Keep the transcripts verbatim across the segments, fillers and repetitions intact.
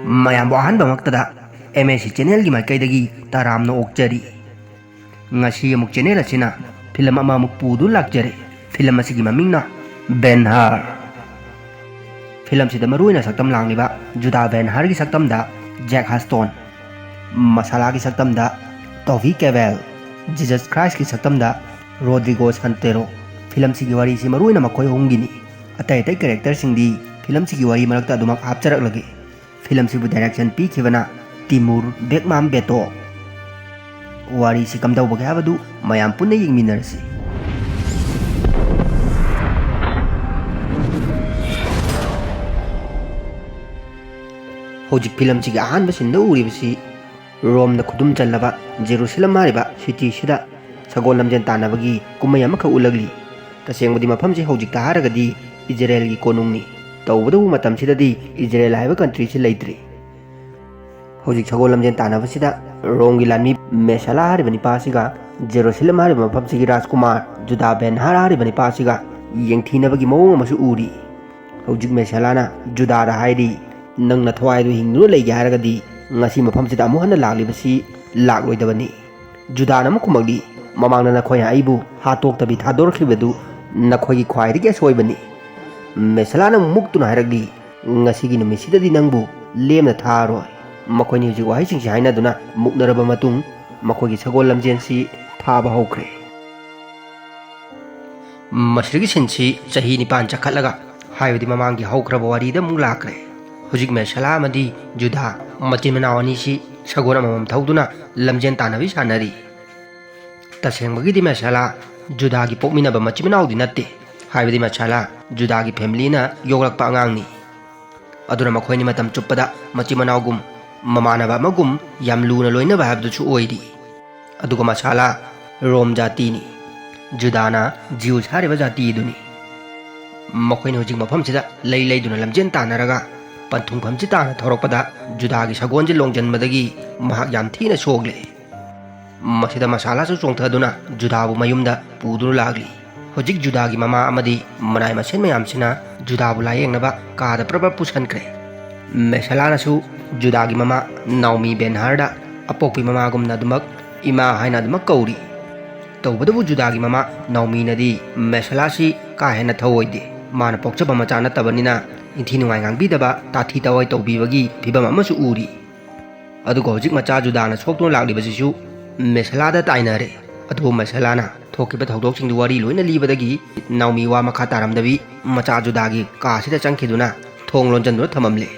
ꯃꯌꯥꯝꯕꯨ ꯑꯍꯥꯟꯕꯃꯛꯇꯗ M S C ꯆꯦꯅꯦꯜꯒꯤ ꯃꯥꯏꯀꯩꯗꯒꯤ ꯇꯔꯥꯝꯅ ꯑꯣꯛꯆꯔꯤ꯫ ꯉꯁꯤ ꯑꯃꯨꯛ ꯆꯦꯅꯦꯜ ꯑꯁꯤꯅ ꯐꯤꯂꯝ ꯑꯃꯃꯨꯛ ꯄꯨꯗꯨꯅ ꯂꯥꯛꯆꯔꯦ꯫ ꯐꯤꯂꯝ ꯑꯁꯤꯒꯤ ꯃꯃꯤꯡꯅ ꯕꯦꯟ ꯍꯥꯔ꯫ ꯐꯤꯂꯝꯁꯤꯗ ꯃꯔꯨꯑꯣꯏꯅ ꯁꯛꯇꯝ ꯂꯥꯡꯂꯤꯕ ꯖꯨꯗꯥ ꯕꯦꯟ ꯍꯥꯔꯒꯤ ꯁꯛꯇꯝꯗ ꯖꯦꯛ ꯍꯥꯁꯇꯣꯟ, ꯃꯁꯥꯂꯥꯒꯤ ꯁꯛꯇꯝꯗ ꯇꯣꯚꯤ ꯀꯦꯕꯦꯜ, ꯖꯤꯖꯁ ꯈ꯭ꯔꯥꯏꯁꯀꯤ ꯁꯛꯇꯝꯗ ꯔꯣꯗ꯭ꯔꯤꯒꯣ ꯁꯥꯟꯇꯦꯔꯣ꯫ ꯐꯤꯂꯝꯁꯤꯒꯤ ꯋꯥꯔꯤꯁꯤ ꯃꯔꯨꯑꯣꯏꯅ ꯃꯈꯣꯏ ꯑꯍꯨꯝꯒꯤꯅꯤ꯫ ꯑꯇꯩ ꯑꯇꯩ ꯀꯦꯔꯦꯛꯇꯔꯁꯤꯡꯗꯤ ꯐꯤꯂꯝꯁꯤꯒꯤ ꯋꯥꯔꯤ ꯃꯔꯛꯇ ꯑꯗꯨꯃꯛ ꯍꯥꯞꯆꯔꯛꯂꯒꯦ꯫ ꯐꯤꯂꯝꯁꯤꯕꯨ ꯗꯥꯏꯔꯦꯛꯁꯟ ꯄꯤꯈꯤꯕꯅ ꯇꯤꯃꯨꯔ ꯕꯦꯛꯃꯥꯝ ꯕꯦꯇꯣ꯫ ꯋꯥꯔꯤꯁꯤ ꯀꯝꯗꯧꯕꯒꯦ ꯍꯥꯏꯕꯗꯨ ꯃꯌꯥꯝ ꯄꯨꯟꯅ ꯌꯦꯡꯃꯤꯟꯅꯔꯁꯤ꯫ ꯍꯧꯖꯤꯛ ꯐꯤꯂꯝꯁꯤꯒꯤ ꯑꯍꯥꯟꯕ ꯁꯤꯟꯗ ꯎꯔꯤꯕꯁꯤ ꯔꯣꯝꯗ ꯈꯨꯗꯨꯝ ꯆꯜꯂꯕ ꯖꯦꯔꯨꯁꯂꯝ ꯍꯥꯏꯔꯤꯕ ꯁꯤꯇꯤꯁꯤꯗ ꯁꯒꯣꯜ ꯂꯝꯖꯦꯟ ꯇꯥꯟꯅꯕꯒꯤ ꯀꯨꯝꯍꯩ ꯑꯃꯈꯛ ꯎꯠꯂꯛꯂꯤ꯫ ꯇꯁꯦꯡꯕꯗꯤ ꯃꯐꯝꯁꯤ ꯍꯧꯖꯤꯛꯇ ꯍꯥꯏꯔꯒꯗꯤ ꯏꯖꯔꯦꯜꯒꯤ ꯀꯣꯅꯨꯡꯅꯤ꯫ ꯇꯧꯕꯇꯕꯨ ꯃꯇꯝꯁꯤꯗꯗꯤ ꯏꯖꯔꯦꯜ ꯍꯥꯏꯕ ꯀꯟꯇ꯭ꯔꯤꯁꯤ ꯂꯩꯇ꯭ꯔꯤ꯫ ꯍꯧꯖꯤꯛ ꯁꯒꯣꯜ ꯂꯝꯖꯦꯟ ꯇꯥꯟꯅꯕꯁꯤꯗ ꯔꯣꯝꯒꯤ ꯂꯥꯟꯃꯤ ꯃꯦꯁꯥꯂꯥ ꯍꯥꯏꯔꯤꯕ ꯅꯤꯄꯥ ꯑꯁꯤꯒ ꯖꯦꯔꯨꯁꯂꯝ ꯍꯥꯏꯔꯤꯕ ꯃꯐꯝꯁꯤꯒꯤ ꯔꯥꯖꯀꯨꯃꯥꯔ ꯖꯨꯗꯥ ꯕꯦꯟ ꯍꯥꯔ ꯍꯥꯏꯔꯤꯕ ꯅꯤꯄꯥ ꯑꯁꯤꯒ ꯌꯦꯡꯊꯤꯅꯕꯒꯤ ꯃꯑꯣꯡ ꯑꯃꯁꯨ ꯎꯔꯤ꯫ ꯍꯧꯖꯤꯛ ꯃꯦꯁꯥꯂꯥꯅ ꯖꯨꯗꯥꯗ ꯍꯥꯏꯔꯤ, "ꯅꯪ ꯅꯊꯋꯥꯏꯗꯨ ꯍꯤꯡꯗꯨꯅ ꯂꯩꯒꯦ ꯍꯥꯏꯔꯒꯗꯤ ꯉꯁꯤ ꯃꯐꯝꯁꯤꯗ ꯑꯃꯨꯛ ꯍꯟꯅ ꯂꯥꯛꯂꯤꯕꯁꯤ ꯂꯥꯛꯂꯣꯏꯗꯕꯅꯤ꯫" ꯖꯨꯗꯥꯅ ꯑꯃꯨꯛ ꯈꯨꯝꯃꯛꯂꯤ, "ꯃꯃꯥꯡꯗ ꯅꯈꯣꯏꯅ ꯑꯩꯕꯨ ꯍꯥꯠꯇꯣꯛꯇꯕꯤ ꯊꯥꯗꯣꯔꯛꯈꯤꯕꯗꯨ ꯅꯈꯣꯏꯒꯤ ꯈ꯭ꯋꯥꯏꯗꯒꯤ ꯑꯁꯣꯏꯕꯅꯤ꯫" ꯃꯦꯁꯥꯂꯥꯅ ꯑꯃꯨꯛ ꯃꯨꯛꯇꯨꯅ ꯍꯥꯏꯔꯛꯂꯤ, "ꯉꯁꯤꯒꯤ ꯅꯨꯃꯤꯠꯁꯤꯗꯗꯤ ꯅꯪꯕꯨ ꯂꯦꯝꯅ ꯊꯥꯔꯣꯏ꯫" ꯃꯈꯣꯏꯅꯤ ꯍꯧꯖꯤꯛ ꯋꯥꯍꯩꯁꯤꯡꯁꯤ ꯍꯥꯏꯅꯗꯨꯅ ꯃꯨꯛꯅꯔꯕ ꯃꯇꯨꯡ ꯃꯈꯣꯏꯒꯤ ꯁꯒꯣꯜ ꯂꯝꯖꯦꯟꯁꯤ ꯊꯥꯕ ꯍꯧꯈ꯭ꯔꯦ꯫ ꯃꯁꯤꯗꯒꯤ ꯁꯤꯟꯁꯤ ꯆꯍꯤ ꯅꯤꯄꯥꯟ ꯆꯠꯈꯠꯂꯒ, ꯍꯥꯏꯕꯗꯤ ꯃꯃꯥꯡꯒꯤ ꯍꯧꯈ꯭ꯔꯕ ꯋꯥꯔꯤꯗ ꯑꯃꯨꯛ ꯂꯥꯛꯈ꯭ꯔꯦ꯫ ꯍꯧꯖꯤꯛ ꯃꯦꯁꯥꯂꯥ ꯑꯃꯗꯤ ꯖꯨꯗꯥ ꯃꯆꯤꯟ ꯃꯅꯥꯎ ꯑꯅꯤꯁꯤ ꯁꯒꯣꯜ ꯑꯃꯃꯝ ꯊꯧꯗꯨꯅ ꯂꯝꯖꯦꯟ ꯇꯥꯟꯅꯕꯤ ꯁꯥꯟꯅꯔꯤ꯫ ꯇꯁꯦꯡꯕꯒꯤꯗꯤ ꯃꯦꯁꯥꯂꯥ ꯖꯨꯗꯥꯒꯤ ꯄꯣꯛꯃꯤꯟꯅꯕ ꯃꯆꯤꯟ ꯃꯅꯥꯎꯗꯤ ꯅꯠꯇꯦ꯫ ꯍꯥꯏꯕꯗꯤ ꯃꯦꯁꯥꯂꯥ ꯖꯨꯗꯥꯒꯤ ꯐꯦꯃꯤꯂꯤꯅ ꯌꯣꯛꯂꯛꯄ ꯑꯉꯥꯡꯅꯤ꯫ ꯑꯗꯨꯅ ꯃꯈꯣꯏꯅꯤ ꯃꯇꯝ ꯆꯨꯞꯄꯗ ꯃꯆꯤꯟ ꯃꯅꯥꯎꯒꯨꯝ, ꯃꯃꯥꯟꯅꯕ ꯑꯃꯒꯨꯝ ꯌꯥꯝ ꯂꯨꯅ ꯂꯣꯏꯅꯕ ꯍꯥꯏꯕꯗꯨꯁꯨ ꯑꯣꯏꯔꯤ꯫ ꯑꯗꯨꯒ ꯃꯁꯥꯂꯥ ꯔꯣꯝ ꯖꯥꯇꯤꯅꯤ, ꯖꯨꯗꯥꯅ ꯖꯤꯎꯁ ꯍꯥꯏꯔꯤꯕ ꯖꯥꯇꯤꯗꯨꯅꯤ꯫ ꯃꯈꯣꯏꯅ ꯍꯧꯖꯤꯛ ꯃꯐꯝꯁꯤꯗ ꯂꯩ ꯂꯩꯗꯨꯅ ꯂꯝꯖꯦꯟ ꯇꯥꯟꯅꯔꯒ ꯄꯟꯊꯨꯡꯐꯝꯁꯤ ꯇꯥꯅ ꯊꯧꯔꯛꯄꯗ ꯖꯨꯗꯥꯒꯤ ꯁꯒꯣꯜꯁꯦ ꯂꯣꯡꯖꯟꯕꯗꯒꯤ ꯃꯍꯥꯛ ꯌꯥꯝ ꯊꯤꯅ ꯁꯣꯛꯂꯦ꯫ ꯃꯁꯤꯗ ꯃꯁꯥꯂꯥꯁꯨ ꯆꯣꯡꯊꯗꯨꯅ ꯖꯨꯗꯥꯕꯨ ꯃꯌꯨꯝꯗ ꯄꯨꯗꯨꯅ ꯂꯥꯛꯂꯤ꯫ ꯍꯧꯖꯤꯛ ꯖꯨꯗꯥꯒꯤ ꯃꯃꯥ ꯑꯃꯗꯤ ꯃꯅꯥꯏ ꯃꯁꯤꯟ ꯃꯌꯥꯝꯁꯤꯅ ꯖꯨꯗꯥꯕꯨ ꯂꯥꯌꯦꯡꯅꯕ ꯀꯥꯗ ꯄ꯭ꯔꯞ ꯄ꯭ꯔꯞ ꯄꯨꯁꯟꯈ꯭ꯔꯦ꯫ ꯃꯦꯁꯥꯂꯥꯅꯁꯨ ꯖꯨꯗꯥꯒꯤ ꯃꯃꯥ ꯅꯥꯎꯃꯤ ꯕꯦꯟꯍꯥꯔꯗ ꯑꯄꯣꯛꯄꯤ ꯃꯃꯥꯒꯨꯝꯅ ꯑꯗꯨꯃꯛ ꯏꯃꯥ ꯍꯥꯏꯅ ꯑꯗꯨꯃꯛ ꯀꯧꯔꯤ꯫ ꯇꯧꯕꯗꯕꯨ ꯖꯨꯗꯥꯒꯤ ꯃꯃꯥ ꯅꯥꯎꯃꯤꯅꯗꯤ ꯃꯦꯁꯥꯂꯥꯁꯤ ꯀꯥ ꯍꯦꯟꯅ ꯊꯧꯑꯣꯏꯗꯦ꯫ ꯃꯥꯅ ꯄꯣꯛꯆꯕ ꯃꯆꯥ ꯅꯠꯇꯕꯅꯤꯅ ꯏꯟꯊꯤ ꯅꯨꯡꯉꯥꯏ ꯉꯥꯡꯕꯤꯗꯕ, ꯇꯥꯊꯤ ꯇꯥꯑꯣꯏ ꯇꯧꯕꯤꯕꯒꯤ ꯐꯤꯕꯝ ꯑꯃꯁꯨ ꯎꯔꯤ꯫ ꯑꯗꯨꯒ ꯍꯧꯖꯤꯛ ꯃꯆꯥ ꯖꯨꯗꯥꯅ ꯁꯣꯛꯇꯨꯅ ꯂꯥꯛꯂꯤꯕꯁꯤꯁꯨ ꯃꯦꯁꯥꯂꯥꯗ ꯇꯥꯏꯅꯔꯦ꯫ ꯑꯗꯨꯕꯨ ꯃꯦꯁꯥꯂꯥꯅ ꯊꯣꯛꯈꯤꯕ ꯊꯧꯗꯣꯛꯁꯤꯡꯗꯨ ꯋꯥꯔꯤ ꯂꯣꯏꯅ ꯂꯤꯕꯗꯒꯤ ꯅꯥꯎꯃꯤ ꯋꯥ ꯃꯈꯥ ꯇꯥꯔꯝꯗꯕꯤ ꯃꯆꯥ ꯖꯨꯗꯥꯒꯤ ꯀꯥꯁꯤꯗ ꯆꯪꯈꯤꯗꯨꯅ ꯊꯣꯡ ꯂꯣꯟꯖꯟꯗꯨꯅ ꯊꯝꯃꯝꯂꯦ꯫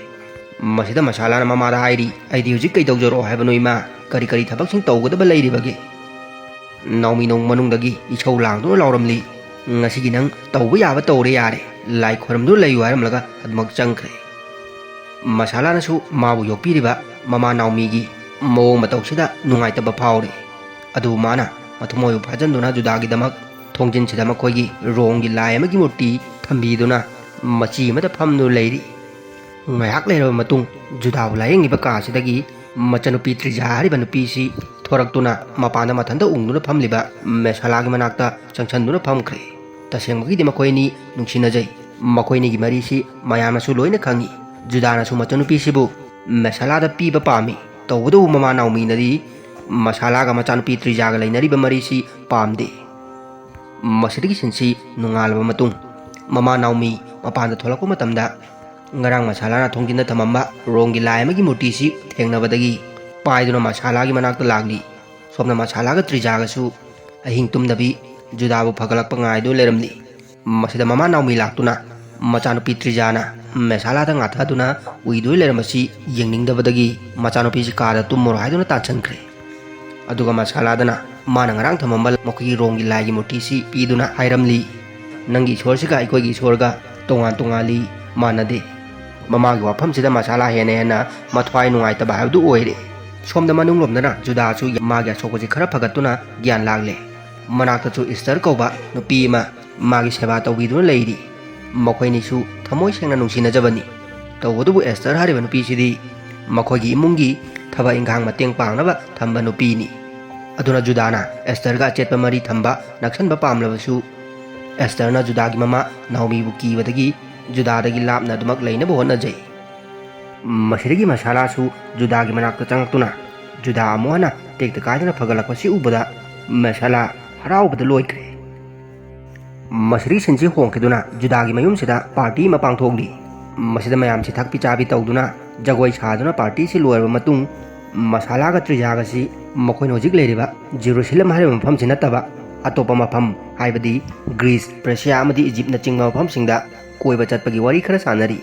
ꯃꯁꯤꯗ ꯃꯦꯁꯥꯂꯥꯅ ꯃꯃꯥꯗ ꯍꯥꯏꯔꯤ, "ꯑꯩꯗꯤ ꯍꯧꯖꯤꯛ ꯀꯩꯗꯧꯖꯔꯣ ꯍꯥꯏꯕꯅꯣ ꯏꯃꯥ? ꯀꯔꯤ ꯀꯔꯤ ꯊꯕꯛꯁꯤꯡ ꯇꯧꯒꯗꯕ ꯂꯩꯔꯤꯕꯒꯦ?" ꯅꯥꯎꯃꯤ ꯅꯣꯡ ꯃꯅꯨꯡꯗꯒꯤ ꯏꯁꯧ ꯂꯥꯡꯗꯨꯅ ꯂꯥꯎꯔꯝꯂꯤ, "ꯉꯁꯤꯒꯤ ꯅꯪ ꯇꯧꯕ ꯌꯥꯕ ꯇꯧꯔꯦ ꯌꯥꯔꯦ, ꯂꯥꯏ ꯈꯣꯏꯔꯝꯗꯨꯅ ꯂꯩꯌꯨ" ꯍꯥꯏꯔꯝꯂꯒ ꯑꯗꯨꯃꯛ ꯆꯪꯈ꯭ꯔꯦ꯫ ꯃꯦꯁꯥꯂꯥꯅꯁꯨ ꯃꯥꯕꯨ ꯌꯣꯛꯄꯤꯔꯤꯕ ꯃꯃꯥ ꯅꯥꯎꯃꯤꯒꯤ ꯃꯑꯣꯡ ꯃꯇꯧꯁꯤꯗ ꯅꯨꯡꯉꯥꯏꯇꯕ ꯐꯥꯎꯔꯤ꯫ ꯑꯗꯨꯕꯨ ꯃꯥꯅ ꯃꯊꯃꯣꯏꯕꯨ ꯐꯥꯖꯤꯟꯗꯨꯅ ꯖꯨꯗꯥꯒꯤꯗꯃꯛ ꯊꯣꯡꯖꯤꯟꯁꯤꯗ ꯃꯈꯣꯏꯒꯤ ꯔꯣꯝꯒꯤ ꯂꯥꯏ ꯑꯃꯒꯤ ꯃꯨꯔꯇꯤ ꯊꯝꯕꯤꯗꯨꯅ ꯃꯆꯤ ꯑꯃꯗ ꯐꯝꯗꯨꯅ ꯂꯩꯔꯤ꯫ ꯉꯥꯏꯍꯥꯛ ꯂꯩꯔꯕ ꯃꯇꯨꯡ, ꯖꯨꯗꯥꯕꯨ ꯂꯥꯌꯦꯡꯉꯤꯕ ꯀꯥꯁꯤꯗꯒꯤ ꯃꯆꯟꯅꯨꯄꯤ ꯇ꯭ꯔꯤꯖꯥ ꯍꯥꯏꯔꯤꯕ ꯅꯨꯄꯤꯁꯤ ꯊꯣꯔꯛꯇꯨꯅ ꯃꯄꯥꯟꯗ ꯃꯊꯟꯇ ꯎꯪꯗꯨꯅ ꯐꯝꯂꯤꯕ ꯃꯦꯁꯥꯂꯥꯒꯤ ꯃꯅꯥꯛꯇ ꯆꯪꯁꯤꯟꯗꯨꯅ ꯐꯝꯈ꯭ꯔꯦ꯫ ꯇꯁꯦꯡꯕꯒꯤꯗꯤ ꯃꯈꯣꯏ ꯑꯅꯤ ꯅꯨꯡꯁꯤꯅꯖꯩ꯫ ꯃꯈꯣꯏ ꯑꯅꯤꯒꯤ ꯃꯔꯤꯁꯤ ꯃꯌꯥꯝꯅꯁꯨ ꯂꯣꯏꯅ ꯈꯪꯏ꯫ ꯖꯨꯗꯥꯅꯁꯨ ꯃꯆꯟꯅꯨꯄꯤꯁꯤꯕꯨ ꯃꯦꯁꯥꯂꯥꯗ ꯄꯤꯕ ꯄꯥꯝꯃꯤ꯫ ꯇꯧꯕꯇꯕꯨ ꯃꯃꯥ ꯅꯥꯎꯃꯤꯅꯗꯤ ꯃꯦꯁꯥꯂꯥꯒ ꯃꯆꯥꯅꯨꯄꯤ ꯇ꯭ꯔꯤꯖꯥꯒ ꯂꯩꯅꯔꯤꯕ ꯃꯔꯤꯁꯤ ꯄꯥꯝꯗꯦ꯫ ꯃꯁꯤꯗꯒꯤ ꯁꯤꯟꯁꯤ ꯅꯣꯡꯉꯥꯜꯂꯕ ꯃꯇꯨꯡ, ꯃꯃꯥ ꯅꯥꯎꯃꯤ ꯃꯄꯥꯟꯗ ꯊꯣꯛꯂꯛꯄ ꯃꯇꯝꯗ, ꯉꯔꯥꯡ ꯃꯦꯁꯥꯂꯥꯅ ꯊꯣꯡꯖꯤꯟꯗ ꯊꯝꯃꯝꯕ ꯔꯣꯝꯒꯤ ꯂꯥꯏ ꯑꯃꯒꯤ ꯃꯨꯔꯇꯤꯁꯤ ꯊꯦꯡꯅꯕꯗꯒꯤ ꯄꯥꯏꯗꯨꯅ ꯃꯦꯁꯥꯂꯥꯒꯤ ꯃꯅꯥꯛꯇ ꯂꯥꯛꯂꯤ꯫ ꯁꯣꯝꯅ ꯃꯦꯁꯥꯂꯥꯒ ꯇ꯭ꯔꯤꯖꯥꯒꯁꯨ ꯑꯍꯤꯡ ꯇꯨꯝꯗꯕꯤ ꯖꯨꯗꯥꯕꯨ ꯐꯒꯠꯂꯛꯄ ꯉꯥꯏꯗꯨꯅ ꯂꯩꯔꯝꯂꯤ꯫ ꯃꯁꯤꯗ ꯃꯃꯥ ꯅꯥꯎꯃꯤ ꯂꯥꯛꯇꯨꯅ ꯃꯆꯥꯅꯨꯄꯤ ꯇ꯭ꯔꯤꯖꯥꯅ ꯃꯦꯁꯥꯂꯥꯗ ꯉꯥꯊꯗꯨꯅ ꯎꯏꯗꯨꯅ ꯂꯩꯔꯝꯕꯁꯤ ꯌꯦꯡꯅꯤꯡꯗꯕꯗꯒꯤ ꯃꯆꯥꯅꯨꯄꯤꯁꯤ ꯀꯥꯗ ꯇꯨꯝꯃꯨꯔꯣ ꯍꯥꯏꯗꯨꯅ ꯇꯥꯟꯁꯤꯟꯈ꯭ꯔꯦ꯫ ꯑꯗꯨꯒ ꯃꯦꯁꯥꯂꯥꯗꯅ ꯃꯥꯅ ꯉꯔꯥꯡ ꯊꯝꯃꯝꯕ ꯃꯈꯣꯏꯒꯤ ꯔꯣꯝꯒꯤ ꯂꯥꯏꯒꯤ ꯃꯨꯔꯇꯤꯁꯤ ꯄꯤꯗꯨꯅ ꯍꯥꯏꯔꯝꯂꯤ, "ꯅꯪꯒꯤ ꯏꯁꯣꯔꯁꯤꯒ ꯑꯩꯈꯣꯏꯒꯤ ꯏꯁꯣꯔꯒ ꯇꯣꯉꯥꯟ ꯇꯣꯉꯥꯜꯂꯤ, ꯃꯥꯟꯅꯗꯦ꯫" ꯃꯃꯥꯒꯤ ꯋꯥꯐꯝꯁꯤꯗ ꯃꯦꯁꯥꯂꯥ ꯍꯦꯟꯅ ꯍꯦꯟꯅ ꯃꯊ꯭ꯋꯥꯏ ꯅꯨꯡꯉꯥꯏꯇꯕ ꯍꯥꯏꯕꯗꯨ ꯑꯣꯏꯔꯦ꯫ ꯁꯣꯝꯗ ꯃꯅꯨꯡꯂꯣꯝꯗꯅ ꯖꯨꯗꯥꯁꯨ ꯃꯥꯒꯤ ꯑꯁꯣꯛꯄꯁꯤ ꯈꯔ ꯐꯒꯠꯇꯨꯅ ꯒ꯭ꯌꯥꯟ ꯂꯥꯛꯂꯦ꯫ ꯃꯅꯥꯛꯇꯁꯨ ꯏꯁꯇꯔ ꯀꯧꯕ ꯅꯨꯄꯤ ꯑꯃ ꯃꯥꯒꯤ ꯁꯦꯕꯥ ꯇꯧꯕꯤꯗꯨꯅ ꯂꯩꯔꯤ꯫ ꯃꯈꯣꯏꯅꯤꯁꯨ ꯊꯃꯣꯏ ꯁꯦꯡꯅ ꯅꯨꯡꯁꯤꯅꯖꯕꯅꯤ꯫ ꯇꯧꯕꯇꯕꯨ ꯑꯦꯁꯇꯔ ꯍꯥꯏꯔꯤꯕ ꯅꯨꯄꯤꯁꯤꯗꯤ ꯃꯈꯣꯏꯒꯤ ꯏꯃꯨꯡꯒꯤ ꯊꯕꯛ ꯏꯪꯈꯥꯡ ꯃꯇꯦꯡ ꯄꯥꯡꯅꯕ ꯊꯝꯕ ꯅꯨꯄꯤꯅꯤ꯫ ꯑꯗꯨꯅ ꯖꯨꯗꯥꯅ ꯑꯦꯁꯇꯔꯒ ꯑꯆꯦꯠꯄ ꯃꯔꯤ ꯊꯝꯕ ꯅꯛꯁꯟꯕ ꯄꯥꯝꯂꯕꯁꯨ, ꯑꯦꯁꯇꯔꯅ ꯖꯨꯗꯥꯒꯤ ꯃꯃꯥ ꯅꯥꯎꯃꯤꯕꯨ ꯀꯤꯕꯗꯒꯤ ꯖꯨꯗꯥꯗꯒꯤ ꯂꯥꯞꯅ ꯑꯗꯨꯃꯛ ꯂꯩꯅꯕ ꯍꯣꯠꯅꯖꯩ꯫ ꯃꯁꯤꯗꯒꯤ ꯃꯦꯁꯥꯂꯥꯁꯨ ꯖꯨꯗꯥꯒꯤ ꯃꯅꯥꯛꯇ ꯆꯪꯂꯛꯇꯨꯅ ꯖꯨꯗꯥ ꯑꯃꯨꯛ ꯍꯟꯅ ꯇꯦꯛꯇ ꯀꯥꯏꯗꯅ ꯐꯒꯠꯂꯛꯄꯁꯤ ꯎꯕꯗ ꯃꯦꯁꯥꯂꯥ ꯍꯔꯥꯎꯕꯗ ꯂꯣꯏꯈ꯭ꯔꯦ꯫ ꯃꯁꯤꯗꯒꯤ ꯁꯤꯟꯁꯤ ꯍꯣꯡꯈꯤꯗꯨꯅ ꯖꯨꯗꯥꯒꯤ ꯃꯌꯨꯝꯁꯤꯗ ꯄꯥꯔꯇꯤ ꯑꯃ ꯄꯥꯡꯊꯣꯛꯂꯤ꯫ ꯃꯁꯤꯗ ꯃꯌꯥꯝꯁꯤ ꯊꯛꯄꯤ ꯆꯥꯕꯤ ꯇꯧꯗꯨꯅ ꯖꯒꯣꯏ ꯁꯥꯗꯨꯅ ꯄꯥꯔꯇꯤꯁꯤ ꯂꯣꯏꯔꯕ ꯃꯇꯨꯡ ꯃꯦꯁꯥꯂꯥꯒ ꯇ꯭ꯔꯤꯖꯥꯒꯁꯤ ꯃꯈꯣꯏꯅ ꯍꯧꯖꯤꯛ ꯂꯩꯔꯤꯕ ꯖꯦꯔꯨꯁꯂꯝ ꯍꯥꯏꯔꯤꯕ ꯃꯐꯝꯁꯤ ꯅꯠꯇꯕ ꯑꯇꯣꯞꯄ ꯃꯐꯝ, ꯍꯥꯏꯕꯗꯤ ꯒ꯭ꯔꯤꯁ, ꯄ꯭ꯔꯦꯁꯤꯌꯥ ꯑꯃꯗꯤ ꯏꯖꯤꯞꯅꯆꯤꯡꯕ ꯃꯐꯝꯁꯤꯡꯗ ꯀꯣꯏꯕ ꯆꯠꯄꯒꯤ ꯋꯥꯔꯤ ꯈꯔ ꯁꯥꯟꯅꯔꯤ꯫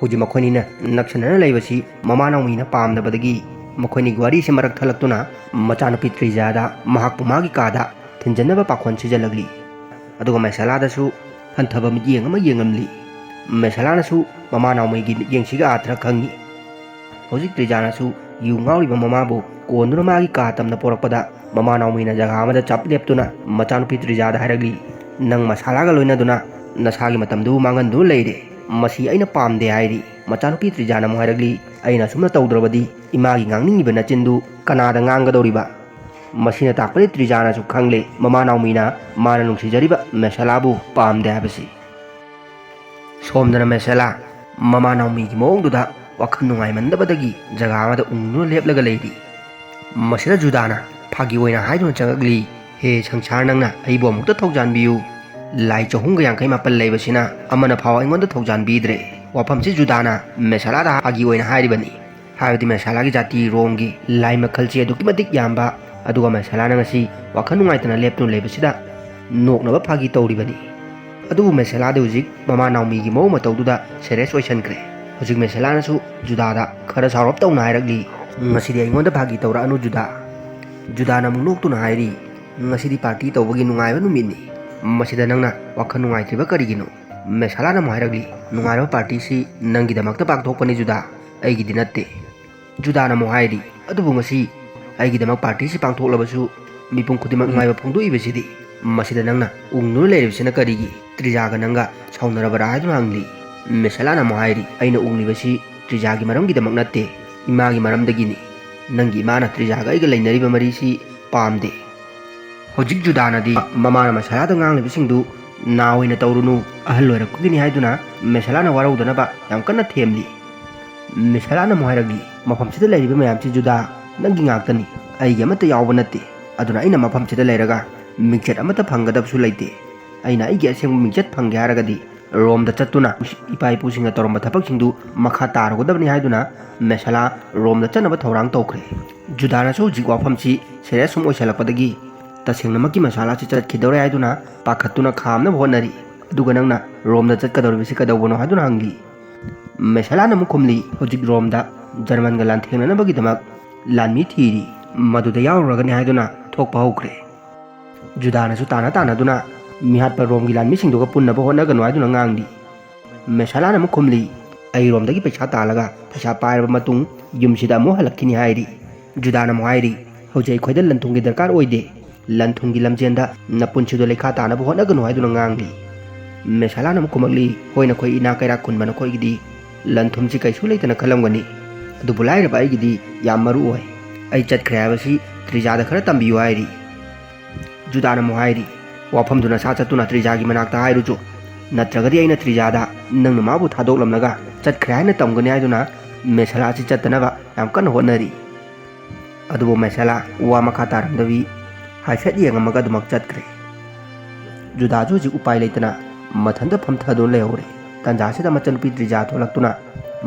ꯍꯧꯖꯤꯛ ꯃꯈꯣꯏꯅꯤꯅ ꯅꯛꯁꯟꯅꯅ ꯂꯩꯕꯁꯤ ꯃꯃꯥ ꯅꯥꯎꯃꯤꯅ ꯄꯥꯝꯗꯕꯗꯒꯤ ꯃꯈꯣꯏꯅꯤꯒꯤ ꯋꯥꯔꯤꯁꯤ ꯃꯔꯛ ꯊꯠꯂꯛꯇꯨꯅ ꯃꯆꯥꯅꯨꯄꯤ ꯇ꯭ꯔꯤꯖꯥꯗ ꯃꯍꯥꯛꯄꯨ ꯃꯥꯒꯤ ꯀꯥꯗ ꯊꯤꯟꯖꯟꯅꯕ ꯄꯥꯈꯣꯟ ꯁꯤꯖꯜꯂꯛꯂꯤ꯫ ꯑꯗꯨꯒ ꯃꯦꯁꯥꯂꯥꯗꯁꯨ ꯍꯟꯊꯕ ꯃꯤꯠꯌꯦꯡ ꯑꯃ ꯌꯦꯡꯂꯝꯂꯤ꯫ ꯃꯦꯁꯥꯂꯥꯅꯁꯨ ꯃꯃꯥ ꯅꯥꯎꯃꯤꯒꯤ ꯃꯤꯠꯌꯦꯡꯁꯤꯒ ꯑꯥꯊ꯭ꯔ ꯈꯪꯉꯤ꯫ ꯍꯧꯖꯤꯛ ꯇ꯭ꯔꯤꯖꯥꯅꯁꯨ ꯌꯨ ꯉꯥꯎꯔꯤꯕ ꯃꯃꯥꯕꯨ ꯀꯣꯟꯗꯨꯅ ꯃꯥꯒꯤ ꯀꯥ ꯇꯝꯅ ꯄꯣꯔꯛꯄꯗ ꯃꯃꯥ ꯅꯥꯎꯃꯤꯅ ꯖꯒꯥ ꯑꯃꯗ ꯆꯞ ꯂꯦꯞꯇꯨꯅ ꯃꯆꯥꯅꯨꯄꯤ ꯇ꯭ꯔꯤꯖꯥꯗ ꯍꯥꯏꯔꯛꯂꯤ, "ꯅꯪ ꯃꯦꯁꯥꯂꯥꯒ ꯂꯣꯏꯅꯗꯨꯅ ꯅꯁꯥꯒꯤ ꯃꯇꯝꯗꯨꯕꯨ ꯃꯥꯡꯍꯟꯗꯨꯅ ꯂꯩꯔꯦ꯫ ꯃꯁꯤ ꯑꯩꯅ ꯄꯥꯝꯗꯦ" ꯍꯥꯏꯔꯤ꯫ ꯃꯆꯥꯅꯨꯄꯤ ꯇ꯭ꯔꯤꯖꯥꯅ ꯑꯃꯨꯛ ꯍꯥꯏꯔꯛꯂꯤ, "ꯑꯩꯅ ꯑꯁꯨꯝꯅ ꯇꯧꯗ꯭ꯔꯕꯗꯤ ꯏꯃꯥꯒꯤ ꯉꯥꯡꯅꯤꯡꯉꯤꯕ ꯅꯆꯤꯟꯗꯨ ꯀꯅꯥꯗ ꯉꯥꯡꯒꯗꯧꯔꯤꯕ?" ꯃꯁꯤꯅ ꯇꯥꯛꯄꯗꯤ ꯇ꯭ꯔꯤꯖꯥꯅꯁꯨ ꯈꯪꯂꯦ ꯃꯃꯥ ꯅꯥꯎꯃꯤꯅ ꯃꯥꯅ ꯅꯨꯡꯁꯤꯖꯔꯤꯕ ꯃꯦꯁꯥꯂꯥꯕꯨ ꯄꯥꯝꯗꯦ ꯍꯥꯏꯕꯁꯤ꯫ ꯁꯣꯝꯗꯅ ꯃꯦꯁꯥꯂꯥ ꯃꯃꯥ ꯅꯥꯎꯃꯤꯒꯤ ꯃꯑꯣꯡꯗꯨꯗ ꯋꯥꯈꯜ ꯅꯨꯡꯉꯥꯏꯃꯟꯗꯕꯗꯒꯤ ꯖꯒꯥ ꯑꯃꯗ ꯎꯪꯗꯨꯅ ꯂꯦꯞꯂꯒ ꯂꯩꯔꯤ꯫ ꯃꯁꯤꯗ ꯖꯨꯗꯥꯅ ꯐꯥꯒꯤ ꯑꯣꯏꯅ ꯍꯥꯏꯗꯨꯅ ꯆꯪꯉꯛꯂꯤ, "ꯍꯦ ꯁꯪꯁꯥꯔ, ꯅꯪꯅ ꯑꯩꯕꯨ ꯑꯃꯨꯛꯇ ꯊꯧꯖꯥꯟꯕꯤꯌꯨ꯫ ꯂꯥꯏ ꯆꯍꯨꯝꯒ ꯌꯥꯡꯈꯩ ꯃꯥꯄꯜ ꯂꯩꯕꯁꯤꯅ ꯑꯃꯅ ꯐꯥꯎ ꯑꯩꯉꯣꯟꯗ ꯊꯧꯖꯥꯟꯕꯤꯗ꯭ꯔꯦ꯫" ꯋꯥꯐꯝꯁꯤ ꯖꯨꯗꯥꯅ ꯃꯦꯁꯥꯂꯥꯗ ꯐꯥꯒꯤ ꯑꯣꯏꯅ ꯍꯥꯏꯔꯤꯕꯅꯤ꯫ ꯍꯥꯏꯕꯗꯤ ꯃꯦꯁꯥꯂꯥꯒꯤ ꯖꯥꯇꯤ ꯔꯣꯝꯒꯤ ꯂꯥꯏ ꯃꯈꯜꯁꯤ ꯑꯗꯨꯛꯀꯤ ꯃꯇꯤꯛ ꯌꯥꯝꯕ, ꯑꯗꯨꯒ ꯃꯦꯁꯥꯂꯥꯅ ꯉꯁꯤ ꯋꯥꯈꯜ ꯅꯨꯡꯉꯥꯏꯇꯅ ꯂꯦꯞꯇꯨꯅ ꯂꯩꯕꯁꯤꯗ ꯅꯣꯛꯅꯕ ꯐꯥꯒꯤ ꯇꯧꯔꯤꯕꯅꯤ꯫ ꯑꯗꯨꯕꯨ ꯃꯦꯁꯥꯂꯥꯗꯤ ꯍꯧꯖꯤꯛ ꯃꯃꯥ ꯅꯥꯎꯃꯤꯒꯤ ꯃꯑꯣꯡ ꯃꯇꯧꯗꯨꯗ ꯁꯦꯔꯤꯌꯁ ꯑꯣꯏꯁꯟꯈ꯭ꯔꯦ꯫ ꯍꯧꯖꯤꯛ ꯃꯦꯁꯥꯂꯥꯅꯁꯨ ꯖꯨꯗꯥꯗ ꯈꯔ ꯁꯥꯎꯔꯞ ꯇꯧꯅ ꯍꯥꯏꯔꯛꯂꯤ, "ꯉꯁꯤꯗꯤ ꯑꯩꯉꯣꯟꯗ ꯐꯥꯒꯤ ꯇꯧꯔꯛꯑꯅꯨ ꯖꯨꯗꯥ꯫" ꯖꯨꯗꯥꯅ ꯑꯃꯨꯛ ꯅꯣꯛꯇꯨꯅ ꯍꯥꯏꯔꯤ, "ꯉꯁꯤꯗꯤ ꯄꯥꯔꯇꯤ ꯇꯧꯕꯒꯤ ꯅꯨꯡꯉꯥꯏꯕ ꯅꯨꯃꯤꯠꯅꯤ꯫ ꯃꯁꯤꯗ ꯅꯪꯅ ꯋꯥꯈꯜ ꯅꯨꯡꯉꯥꯏꯇ꯭ꯔꯤꯕ ꯀꯔꯤꯒꯤꯅꯣ?" ꯃꯦꯁꯥꯂꯥꯅ ꯑꯃꯨꯛ ꯍꯥꯏꯔꯛꯂꯤ, "ꯅꯨꯡꯉꯥꯏꯔꯕ ꯄꯥꯔꯇꯤꯁꯤ ꯅꯪꯒꯤꯗꯃꯛꯇ ꯄꯥꯡꯊꯣꯛꯄꯅꯤ ꯖꯨꯗꯥ, ꯑꯩꯒꯤꯗꯤ ꯅꯠꯇꯦ꯫" ꯖꯨꯗꯥꯅ ꯑꯃꯨꯛ ꯍꯥꯏꯔꯤ, "ꯑꯗꯨꯕꯨ ꯉꯁꯤ ꯑꯩꯒꯤꯗꯃꯛ ꯄꯥꯔꯇꯤꯁꯤ ꯄꯥꯡꯊꯣꯛꯂꯕꯁꯨ ꯃꯤꯄꯨꯝ ꯈꯨꯗꯤꯡꯃꯛ ꯅꯨꯡꯉꯥꯏꯕ ꯐꯣꯡꯗꯣꯛꯏꯕꯁꯤꯗꯤ꯫ ꯃꯁꯤꯗ ꯅꯪꯅ ꯎꯪꯗꯨꯅ ꯂꯩꯔꯤꯕꯁꯤꯅ ꯀꯔꯤꯒꯤ? ꯇ꯭ꯔꯤꯖꯥꯒ ꯅꯪꯒ ꯁꯥꯎꯅꯔꯕꯔꯥ?" ꯍꯥꯏꯗꯨꯅ ꯍꯪꯂꯤ꯫ ꯃꯦꯁꯥꯂꯥꯅ ꯑꯃꯨꯛ ꯍꯥꯏꯔꯤ, "ꯑꯩꯅ ꯎꯪꯂꯤꯕꯁꯤ ꯇ꯭ꯔꯤꯖꯥꯒꯤ ꯃꯔꯝꯒꯤꯗꯃꯛ ꯅꯠꯇꯦ, ꯏꯃꯥꯒꯤ ꯃꯔꯝꯗꯒꯤꯅꯤ꯫ ꯅꯪꯒꯤ ꯏꯃꯥꯅ ꯇ꯭ꯔꯤꯖꯥꯒ ꯑꯩꯒ ꯂꯩꯅꯔꯤꯕ ꯃꯔꯤꯁꯤ ꯄꯥꯝꯗꯦ꯫" ꯍꯧꯖꯤꯛ ꯖꯨꯗꯥꯅꯗꯤ ꯃꯃꯥꯅ ꯃꯦꯁꯥꯂꯥꯗ ꯉꯥꯡꯂꯤꯕꯁꯤꯡꯗꯨ ꯅꯥ ꯑꯣꯏꯅ ꯇꯧꯔꯨꯅꯨ, ꯑꯍꯜ ꯑꯣꯏꯔꯛꯄꯒꯤꯅꯤ ꯍꯥꯏꯗꯨꯅ ꯃꯦꯁꯥꯂꯥꯅ ꯋꯥꯔꯧꯗꯅꯕ ꯌꯥꯝ ꯀꯟꯅ ꯊꯦꯝꯂꯤ꯫ ꯃꯤꯁꯥꯂꯥꯅ ꯑꯃꯨꯛ ꯍꯥꯏꯔꯛꯂꯤ, "ꯃꯐꯝꯁꯤꯗ ꯂꯩꯔꯤꯕ ꯃꯌꯥꯝꯁꯤ ꯖꯨꯗꯥ, ꯅꯪꯒꯤ ꯉꯥꯛꯇꯅꯤ, ꯑꯩꯒꯤ ꯑꯃꯠꯇ ꯌꯥꯎꯕ ꯅꯠꯇꯦ꯫ ꯑꯗꯨꯅ ꯑꯩꯅ ꯃꯐꯝꯁꯤꯗ ꯂꯩꯔꯒ ꯃꯤꯡꯆꯠ ꯑꯃꯠꯇ ꯐꯪꯒꯗꯕꯁꯨ ꯂꯩꯇꯦ꯫ ꯑꯩꯅ ꯑꯩꯒꯤ ꯑꯁꯦꯡꯕ ꯃꯤꯡꯆꯠ ꯐꯪꯒꯦ ꯍꯥꯏꯔꯒꯗꯤ ꯔꯣꯝꯗ ꯆꯠꯇꯨꯅ ꯏꯄꯥ ꯏꯄꯨꯁꯤꯡꯅ ꯇꯧꯔꯝꯕ ꯊꯕꯛꯁꯤꯡꯗꯨ ꯃꯈꯥ ꯇꯥꯔꯨꯒꯗꯕꯅꯤ" ꯍꯥꯏꯗꯨꯅ ꯃꯦꯁꯥꯂꯥ ꯔꯣꯝꯗ ꯆꯠꯅꯕ ꯊꯧꯔꯥꯡ ꯇꯧꯈ꯭ꯔꯦ꯫ ꯖꯨꯗꯥꯅꯁꯨ ꯍꯧꯖꯤꯛ ꯋꯥꯐꯝꯁꯤ ꯁꯦꯔꯤꯌꯁ ꯁꯨꯝ ꯑꯣꯏꯁꯜꯂꯛꯄꯗꯒꯤ ꯇꯁꯦꯡꯅꯃꯛꯀꯤ ꯃꯦꯁꯥꯂꯥꯁꯤ ꯆꯠꯈꯤꯗꯧꯔꯦ ꯍꯥꯏꯗꯨꯅ ꯄꯥꯈꯠꯇꯨꯅ ꯈꯥꯝꯅꯕ ꯍꯣꯠꯅꯔꯤ꯫ ꯑꯗꯨꯒ ꯅꯪꯅ ꯔꯣꯝꯗ ꯆꯠꯀꯗꯧꯔꯤꯕꯁꯤ ꯀꯩꯗꯧꯕꯅꯣ ꯍꯥꯏꯗꯨꯅ ꯍꯪꯂꯤ꯫ ꯃꯦꯁꯥꯂꯥꯅ ꯑꯃꯨꯛ ꯈꯨꯝꯂꯤ, "ꯍꯧꯖꯤꯛ ꯔꯣꯝꯗ ꯖꯔꯃꯟꯒ ꯂꯥꯟꯊꯦꯡꯅꯅꯕꯒꯤꯗꯃꯛ ꯂꯥꯟꯃꯤ ꯊꯤꯔꯤ, ꯃꯗꯨꯗ ꯌꯥꯎꯔꯨꯔꯒꯅꯤ" ꯍꯥꯏꯗꯨꯅ ꯊꯣꯛꯄ ꯍꯧꯈ꯭ꯔꯦ꯫ ꯖꯨꯗꯥꯅꯁꯨ ꯇꯥꯅ ꯇꯥꯅꯗꯨꯅ ꯃꯤꯍꯥꯠꯄ ꯔꯣꯝꯒꯤ ꯂꯥꯟꯃꯤꯁꯤꯡꯗꯨꯒ ꯄꯨꯟꯅꯕ ꯍꯣꯠꯅꯒꯅꯨ ꯍꯥꯏꯗꯨꯅ ꯉꯥꯡꯂꯤ꯫ ꯃꯦꯁꯥꯂꯥꯅ ꯑꯃꯨꯛ ꯈꯨꯝꯂꯤ, "ꯑꯩ ꯔꯣꯝꯗꯒꯤ ꯄꯩꯁꯥ ꯇꯥꯜꯂꯒ ꯄꯩꯁꯥ ꯄꯥꯏꯔꯕ ꯃꯇꯨꯡ ꯌꯨꯝꯁꯤꯗ ꯑꯃꯨꯛ ꯍꯜꯂꯛꯈꯤꯅꯤ" ꯍꯥꯏꯔꯤ꯫ ꯖꯨꯗꯥꯅ ꯑꯃꯨꯛ ꯍꯥꯏꯔꯤ, "ꯍꯧꯖꯤꯛ ꯑꯩꯈꯣꯏꯗ ꯂꯟ ꯊꯨꯝꯒꯤ ꯗꯔꯀꯥꯔ ꯑꯣꯏꯗꯦ꯫ ꯂꯟ ꯊꯨꯝꯒꯤ ꯂꯝꯖꯦꯟꯗ ꯅꯄꯨꯟꯁꯤꯗꯣ ꯂꯩꯈꯥ ꯇꯥꯅꯕ ꯍꯣꯠꯅꯒꯅꯨ" ꯍꯥꯏꯗꯨꯅ ꯉꯥꯡꯂꯤ꯫ ꯃꯦꯁꯥꯂꯥꯅ ꯑꯃꯨꯛ ꯈꯨꯝꯂꯛꯂꯤ, "ꯍꯣꯏ, ꯅꯈꯣꯏ ꯏꯅꯥꯛ ꯀꯩꯔꯥꯛ ꯈꯨꯟꯕ ꯅꯈꯣꯏꯒꯤꯗꯤ ꯂꯟ ꯊꯨꯝꯁꯤ ꯀꯩꯁꯨ ꯂꯩꯇꯅ ꯈꯜꯂꯝꯒꯅꯤ, ꯑꯗꯨꯕꯨ ꯂꯥꯏꯔꯕ ꯑꯩꯒꯤꯗꯤ ꯌꯥꯝ ꯃꯔꯨ ꯑꯣꯏ꯫ ꯑꯩ ꯆꯠꯈ꯭ꯔꯦ ꯍꯥꯏꯕꯁꯤ ꯇ꯭ꯔꯤꯖꯥꯗ ꯈꯔ ꯇꯝꯕꯤꯌꯨ" ꯍꯥꯏꯔꯤ꯫ ꯖꯨꯗꯥꯅ ꯑꯃꯨꯛ ꯍꯥꯏꯔꯤ, "ꯋꯥꯐꯝꯗꯨ ꯅꯁꯥ ꯆꯠꯇꯨꯅ ꯇ꯭ꯔꯤꯖꯥꯒꯤ ꯃꯅꯥꯛꯇ ꯍꯥꯏꯔꯨꯆꯣ, ꯅꯠꯇ꯭ꯔꯒꯗꯤ ꯑꯩꯅ ꯇ꯭ꯔꯤꯖꯥꯗ ꯅꯪꯅ ꯃꯥꯕꯨ ꯊꯥꯗꯣꯛꯂꯝꯂꯒ ꯆꯠꯈ꯭ꯔꯦ ꯍꯥꯏꯅ ꯇꯝꯒꯅꯤ" ꯍꯥꯏꯗꯨꯅ ꯃꯦꯁꯥꯂꯥ ꯑꯁꯤ ꯆꯠꯇꯅꯕ ꯌꯥꯝ ꯀꯟꯅ ꯍꯣꯠꯅꯔꯤ꯫ ꯑꯗꯨꯕꯨ ꯃꯦꯁꯥꯂꯥ ꯋꯥ ꯃꯈꯥ ꯇꯥꯔꯝꯗꯕꯤ ꯍꯥꯏꯐꯦꯠ ꯌꯦꯡꯉꯝꯃꯒ ꯑꯗꯨꯃꯛ ꯆꯠꯈ꯭ꯔꯦ꯫ ꯖꯨꯗꯥꯁꯨ ꯍꯧꯖꯤꯛ ꯎꯄꯥꯏ ꯂꯩꯇꯅ ꯃꯊꯟꯇ ꯐꯝꯊꯗꯨꯅ ꯂꯩꯍꯧꯔꯦ꯫ ꯇꯟꯖꯥꯁꯤꯗ ꯃꯆꯟꯅꯨꯄꯤ ꯇ꯭ꯔꯤꯖꯥ ꯊꯣꯛꯂꯛꯇꯨꯅ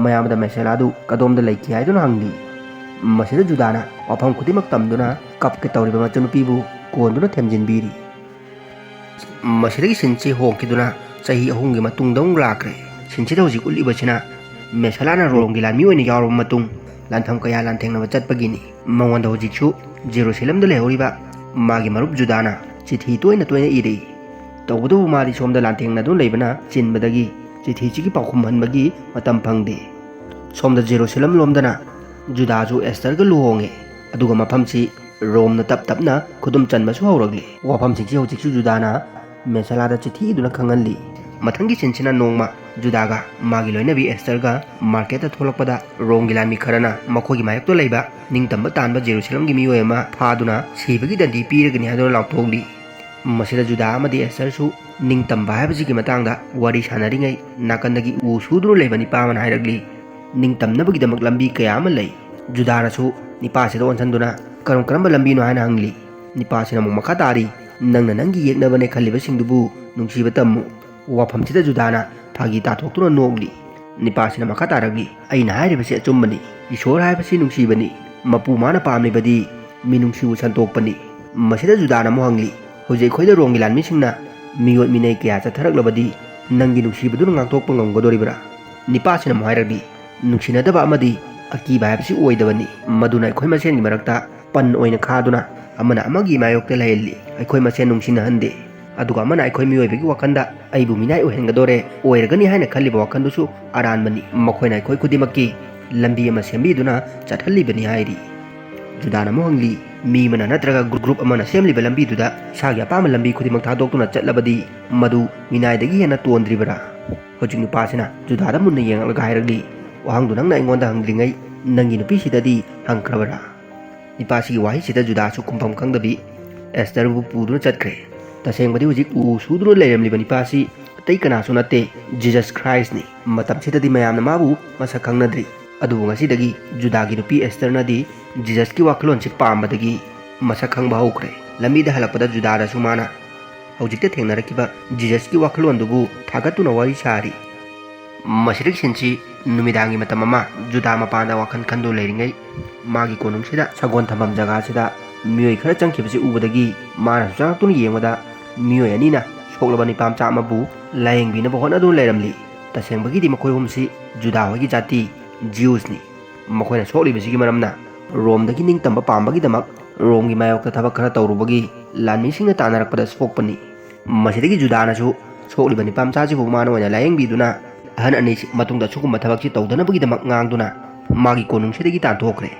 ꯃꯌꯥꯝꯗ ꯃꯦꯁꯥꯂꯥꯗꯨ ꯀꯗꯣꯝꯗ ꯂꯩꯈꯤ ꯍꯥꯏꯗꯨꯅ ꯍꯪꯂꯤ꯫ ꯃꯁꯤꯗ ꯖꯨꯗꯥꯅ ꯋꯥꯐꯝ ꯈꯨꯗꯤꯡꯃꯛ ꯇꯝꯗꯨꯅ ꯀꯞꯀꯦ ꯇꯧꯔꯤꯕ ꯃꯆꯟꯅꯨꯄꯤꯕꯨ ꯀꯣꯟꯗꯨꯅ ꯊꯦꯝꯖꯤꯟꯕꯤꯔꯤ꯫ ꯃꯁꯤꯗꯒꯤ ꯁꯤꯟꯁꯤ ꯍꯣꯡꯈꯤꯗꯨꯅ ꯆꯍꯤ ꯑꯍꯨꯝꯒꯤ ꯃꯇꯨꯡꯗ ꯑꯃꯨꯛ ꯂꯥꯛꯈ꯭ꯔꯦ꯫ ꯁꯤꯟꯁꯤꯗ ꯍꯧꯖꯤꯛ ꯎꯠꯂꯤꯕꯁꯤꯅ ꯃꯦꯁꯥꯂꯥꯅ ꯔꯣꯝꯒꯤ ꯂꯥꯟꯃꯤ ꯑꯣꯏꯅ ꯌꯥꯎꯔꯕ ꯃꯇꯨꯡ ꯂꯥꯟꯐꯝ ꯀꯌꯥ ꯂꯥꯟꯊꯦꯡꯅꯕ ꯆꯠꯄꯒꯤꯅꯤ꯫ ꯃꯉꯣꯟꯗ ꯍꯧꯖꯤꯛꯁꯨ ꯖꯦꯔꯨꯁꯦꯂꯝꯗ ꯂꯩꯍꯧꯔꯤꯕ ꯃꯥꯒꯤ ꯃꯔꯨꯞ ꯖꯨꯗꯥꯅ ꯆꯤꯊꯤ ꯇꯣꯏꯅ ꯇꯣꯏꯅ ꯏꯔꯛꯏ꯫ ꯇꯧꯕꯇꯕꯨ ꯃꯥꯗꯤ ꯁꯣꯝꯗ ꯂꯥꯟꯊꯦꯡꯅꯗꯨꯅ ꯂꯩꯕꯅ ꯆꯤꯟꯕꯗꯒꯤ ꯆꯤꯊꯤꯁꯤꯒꯤ ꯄꯥꯎꯈꯨꯝ ꯍꯟꯕꯒꯤ ꯃꯇꯝ ꯐꯪꯗꯦ꯫ ꯁꯣꯝꯗ ꯖꯦꯔꯨꯁꯦꯂꯝ ꯂꯣꯝꯗꯅ ꯖꯨꯗꯥꯁꯨ ꯑꯦꯁꯇꯔꯒ ꯂꯨꯍꯣꯡꯉꯦ, ꯑꯗꯨꯒ ꯃꯐꯝꯁꯤ ꯔꯣꯝꯅ ꯇꯞ ꯇꯞꯅ ꯈꯨꯗꯨꯝ ꯆꯟꯕꯁꯨ ꯍꯧꯔꯛꯂꯤ꯫ ꯋꯥꯐꯝꯁꯤꯡꯁꯤ ꯍꯧꯖꯤꯛꯁꯨ ꯖꯨꯗꯥꯅ ꯃꯦꯁꯥꯂꯥꯗ ꯆꯤꯊꯤ ꯏꯗꯨꯅ ꯈꯪꯍꯜꯂꯤ꯫ ꯃꯊꯪꯒꯤ ꯁꯤꯟꯁꯤꯅ ꯅꯣꯡꯃ ꯖꯨꯗꯥꯒ ꯃꯥꯒꯤ ꯂꯣꯏꯅꯕꯤ ꯑꯦꯁꯇꯔꯒ ꯃꯥꯔꯀꯦꯠꯇ ꯊꯣꯛꯂꯛꯄꯗ ꯔꯣꯝꯒꯤ ꯂꯥꯟꯃꯤ ꯈꯔꯅ ꯃꯈꯣꯏꯒꯤ ꯃꯥꯌꯣꯛꯇ ꯂꯩꯕ ꯅꯤꯡꯇꯝꯕ ꯇꯥꯟꯕ ꯖꯦꯔꯨꯁꯦꯂꯝꯒꯤ ꯃꯤꯑꯣꯏ ꯑꯃ ꯐꯥꯗꯨꯅ ꯁꯤꯕꯒꯤ ꯗꯟꯗꯤ ꯄꯤꯔꯒꯅꯤ ꯍꯥꯏꯗꯨꯅ ꯂꯥꯎꯊꯣꯛꯂꯤ꯫ ꯃꯁꯤꯗ ꯖꯨꯗꯥ ꯑꯃꯗꯤ ꯑꯦꯁꯇꯔꯁꯨ ꯅꯤꯡꯇꯝꯕ ꯍꯥꯏꯕꯁꯤꯒꯤ ꯃꯇꯥꯡꯗ ꯋꯥꯔꯤ ꯁꯥꯟꯅꯔꯤꯉꯩ ꯅꯥꯀꯟꯗꯒꯤ ꯎ ꯁꯨꯗꯨꯅ ꯂꯩꯕ ꯅꯤꯄꯥ ꯑꯃꯅ ꯍꯥꯏꯔꯛꯂꯤ, ꯅꯤꯡꯇꯝꯅꯕꯒꯤꯗꯃꯛ ꯂꯝꯕꯤ ꯀꯌꯥ ꯑꯃ ꯂꯩ꯫ ꯖꯨꯗꯥꯅꯁꯨ ꯅꯤꯄꯥꯁꯤꯗ ꯑꯣꯟꯁꯤꯟꯗꯨꯅ, "ꯀꯔꯝ ꯀꯔꯝꯕ ꯂꯝꯕꯤꯅꯣ?" ꯍꯥꯏꯅ ꯍꯪꯂꯤ꯫ ꯅꯤꯄꯥꯁꯤꯅ ꯑꯃꯨꯛ ꯃꯈꯥ ꯇꯥꯔꯤ, "ꯅꯪꯅ ꯅꯪꯒꯤ ꯌꯦꯛꯅꯕꯅꯦ ꯈꯜꯂꯤꯕꯁꯤꯡꯗꯨꯕꯨ ꯅꯨꯡꯁꯤꯕ ꯇꯝꯃꯨ"꯫ ꯋꯥꯐꯝꯁꯤꯗ ꯖꯨꯗꯥꯅ ꯐꯥꯒꯤ ꯇꯥꯊꯣꯛꯇꯨꯅ ꯅꯣꯛꯂꯤ꯫ ꯅꯤꯄꯥꯁꯤꯅ ꯃꯈꯥ ꯇꯥꯔꯛꯂꯤ, "ꯑꯩꯅ ꯍꯥꯏꯔꯤꯕꯁꯤ ꯑꯆꯨꯝꯕꯅꯤ꯫ ꯏꯁꯣꯔ ꯍꯥꯏꯕꯁꯤ ꯅꯨꯡꯁꯤꯕꯅꯤ꯫ ꯃꯄꯨ ꯃꯥꯅ ꯄꯥꯝꯂꯤꯕꯗꯤ ꯃꯤꯅꯨꯡꯁꯤꯕꯨ ꯁꯟꯗꯣꯛꯄꯅꯤ"꯫ ꯃꯁꯤꯗ ꯖꯨꯗꯥꯅ ꯑꯃꯨꯛ ꯍꯪꯂꯤ, "ꯍꯧꯖꯤꯛ ꯑꯩꯈꯣꯏꯗ ꯔꯣꯝꯒꯤ ꯂꯥꯟꯃꯤꯁꯤꯡꯅ ꯃꯤꯑꯣꯠ ꯃꯤꯅꯩ ꯀꯌꯥ ꯆꯠꯊꯔꯛꯂꯕꯗꯤ ꯅꯪꯒꯤ ꯅꯨꯡꯁꯤꯕꯗꯨꯅ ꯉꯥꯛꯊꯣꯛꯄ ꯉꯝꯒꯗꯣꯔꯤꯕ꯭ꯔꯥ?" ꯅꯤꯄꯥꯁꯤꯅ ꯑꯃꯨꯛ ꯍꯥꯏꯔꯛꯂꯤ, "ꯅꯨꯡꯁꯤꯅꯗꯕ ꯑꯃꯗꯤ ꯑꯀꯤꯕ ꯍꯥꯏꯕꯁꯤ ꯑꯣꯏꯗꯕꯅꯤ꯫ ꯃꯗꯨꯅ ꯑꯩꯈꯣꯏ ꯃꯁꯦꯟꯒꯤ ꯃꯔꯛꯇ ꯄꯟ ꯑꯣꯏꯅ ꯈꯥꯗꯨꯅ ꯑꯃꯅ ꯑꯃꯒꯤ ꯃꯥꯌꯣꯛꯇ ꯂꯩꯍꯜꯂꯤ꯫ ꯑꯩꯈꯣꯏ ꯃꯁꯦꯟ ꯅꯨꯡꯁꯤꯅꯍꯟꯗꯦ꯫ ꯑꯗꯨꯒ ꯑꯃꯅ ꯑꯩꯈꯣꯏ ꯃꯤꯑꯣꯏꯕꯒꯤ ꯋꯥꯈꯜꯗ ꯑꯩꯕꯨ ꯃꯤꯅꯥꯏ ꯑꯣꯏꯍꯟꯒꯗꯣꯔꯦ, ꯑꯣꯏꯔꯒꯅꯤ ꯍꯥꯏꯅ ꯈꯜꯂꯤꯕ ꯋꯥꯈꯜꯗꯨꯁꯨ ꯑꯔꯥꯟꯕꯅꯤ꯫ ꯃꯈꯣꯏꯅ ꯑꯩꯈꯣꯏ ꯈꯨꯗꯤꯡꯃꯛꯀꯤ ꯂꯝꯕꯤ ꯑꯃ ꯁꯦꯝꯕꯤꯗꯨꯅ ꯆꯠꯍꯜꯂꯤꯕꯅꯤ" ꯍꯥꯏꯔꯤ꯫ ꯖꯨꯗꯥꯅ ꯑꯃꯨꯛ ꯍꯪꯂꯤ, "ꯃꯤ ꯑꯃꯅ ꯅꯠꯇ꯭ꯔꯒ ꯒ꯭ꯔꯨꯞ ꯑꯃꯅ ꯁꯦꯝꯂꯤꯕ ꯂꯝꯕꯤꯗꯨꯗ ꯏꯁꯥꯒꯤ ꯑꯄꯥꯝꯕ ꯂꯝꯕꯤ ꯈꯨꯗꯤꯡꯃꯛ ꯊꯥꯗꯣꯛꯇꯨꯅ ꯆꯠꯂꯕꯗꯤ ꯃꯗꯨ ꯃꯤꯅꯥꯏꯗꯒꯤ ꯍꯦꯟꯅ ꯇꯣꯟꯗ꯭ꯔꯤꯕꯔꯥ?" ꯍꯧꯖꯤꯛ ꯅꯨꯄꯥꯁꯤꯅ ꯖꯨꯗꯥꯗ ꯃꯨꯟꯅ ꯌꯦꯡꯂꯒ ꯍꯥꯏꯔꯛꯂꯤ, "ꯋꯥꯍꯪꯗꯨ ꯅꯪꯅ ꯑꯩꯉꯣꯟꯗ ꯍꯪꯗ꯭ꯔꯤꯉꯩ ꯅꯪꯒꯤ ꯅꯨꯄꯤꯁꯤꯗꯗꯤ ꯍꯪꯈ꯭ꯔꯕꯔꯥ?" ꯅꯤꯄꯥꯁꯤꯒꯤ ꯋꯥꯍꯩꯁꯤꯗ ꯖꯨꯗꯥꯁꯨ ꯈꯨꯝꯐꯝ ꯈꯪꯗꯕꯤ ꯑꯦꯁꯇꯔꯕꯨ ꯄꯨꯗꯨꯅ ꯆꯠꯈ꯭ꯔꯦ꯫ ꯇꯁꯦꯡꯕꯗꯤ ꯍꯧꯖꯤꯛ ꯎ ꯁꯨꯗꯨꯅ ꯂꯩꯔꯝꯂꯤꯕ ꯅꯤꯄꯥꯁꯤ ꯑꯇꯩ ꯀꯅꯥꯁꯨ ꯅꯠꯇꯦ, ꯖꯤꯖꯁ ꯈ꯭ꯔꯥꯏꯁꯅꯤ꯫ ꯃꯇꯝꯁꯤꯗꯗꯤ ꯃꯌꯥꯝꯅ ꯃꯥꯕꯨ ꯃꯁꯛ ꯈꯪꯅꯗ꯭ꯔꯤ꯫ ꯑꯗꯨꯕꯨ ꯉꯁꯤꯗꯒꯤ ꯖꯨꯗꯥꯒꯤ ꯅꯨꯄꯤ ꯑꯦꯁꯇꯔꯅꯗꯤ ꯖꯤꯖꯁꯀꯤ ꯋꯥꯈꯜꯂꯣꯟꯁꯤ ꯄꯥꯝꯕꯗꯒꯤ ꯃꯁꯛ ꯈꯪꯕ ꯍꯧꯈ꯭ꯔꯦ꯫ ꯂꯝꯕꯤꯗ ꯍꯜꯂꯛꯄꯗ ꯖꯨꯗꯥꯗꯁꯨ ꯃꯥꯅ ꯍꯧꯖꯤꯛꯇ ꯊꯦꯡꯅꯔꯛꯈꯤꯕ ꯖꯤꯖꯁꯀꯤ ꯋꯥꯈꯜꯂꯣꯟꯗꯨꯕꯨ ꯊꯥꯒꯠꯇꯨꯅ ꯋꯥꯔꯤ ꯁꯥꯔꯤ꯫ ꯃꯁꯤꯗꯒꯤ ꯁꯤꯟꯁꯤ ꯅꯨꯃꯤꯗꯥꯡꯒꯤ ꯃꯇꯝ ꯑꯃ ꯖꯨꯗꯥ ꯃꯄꯥꯟꯗ ꯋꯥꯈꯜ ꯈꯟꯗꯨꯅ ꯂꯩꯔꯤꯉꯩ, ꯃꯥꯒꯤ ꯀꯣꯅꯨꯡꯁꯤꯗ ꯁꯒꯣꯜ ꯊꯝꯐꯝ ꯖꯒꯥꯁꯤꯗ ꯃꯤꯑꯣꯏ ꯈꯔ ꯆꯪꯈꯤꯕꯁꯤ ꯎꯕꯗꯒꯤ ꯃꯥꯅꯁꯨ ꯆꯪꯂꯛꯇꯨꯅ ꯌꯦꯡꯕꯗ ꯃꯤꯑꯣꯏ ꯑꯅꯤꯅ ꯁꯣꯛꯂꯕ ꯅꯤꯄꯥ ꯃꯆꯥ ꯑꯃꯕꯨ ꯂꯥꯌꯦꯡꯕꯤꯅꯕ ꯍꯣꯠꯅꯗꯨꯅ ꯂꯩꯔꯝꯂꯤ꯫ ꯇꯁꯦꯡꯕꯒꯤꯗꯤ ꯃꯈꯣꯏ ꯑꯍꯨꯝꯁꯤ ꯖꯨꯗꯥ ꯍꯣꯏꯒꯤ ꯖꯥꯇꯤ ꯖꯤꯎꯁꯅꯤ꯫ ꯃꯈꯣꯏꯅ ꯁꯣꯛꯂꯤꯕꯁꯤꯒꯤ ꯃꯔꯝꯅ ꯔꯣꯝꯗꯒꯤ ꯅꯤꯡꯇꯝꯕ ꯄꯥꯝꯕꯒꯤꯗꯃꯛ ꯔꯣꯝꯒꯤ ꯃꯥꯌꯣꯛꯇ ꯊꯕꯛ ꯈꯔ ꯇꯧꯔꯨꯕꯒꯤ ꯂꯥꯟꯃꯤꯁꯤꯡꯅ ꯇꯥꯟꯅꯔꯛꯄꯗ ꯁꯣꯛꯄꯅꯤ꯫ ꯃꯁꯤꯗꯒꯤ ꯖꯨꯗꯥꯅꯁꯨ ꯁꯣꯛꯂꯤꯕ ꯅꯤꯄꯥ ꯃꯆꯥꯁꯤꯕꯨ ꯃꯥꯅ ꯑꯣꯏꯅ ꯂꯥꯌꯦꯡꯕꯤꯗꯨꯅ ꯑꯍꯟ ꯑꯅꯤꯁꯤ ꯃꯇꯨꯡꯗ ꯑꯁꯤꯒꯨꯝꯕ ꯊꯕꯛꯁꯤ ꯇꯧꯗꯅꯕꯒꯤꯗꯃꯛ ꯉꯥꯡꯗꯨꯅ ꯃꯥꯒꯤ ꯀꯣꯅꯨꯡꯁꯤꯗꯒꯤ ꯇꯥꯟꯊꯣꯛꯈ꯭ꯔꯦ꯫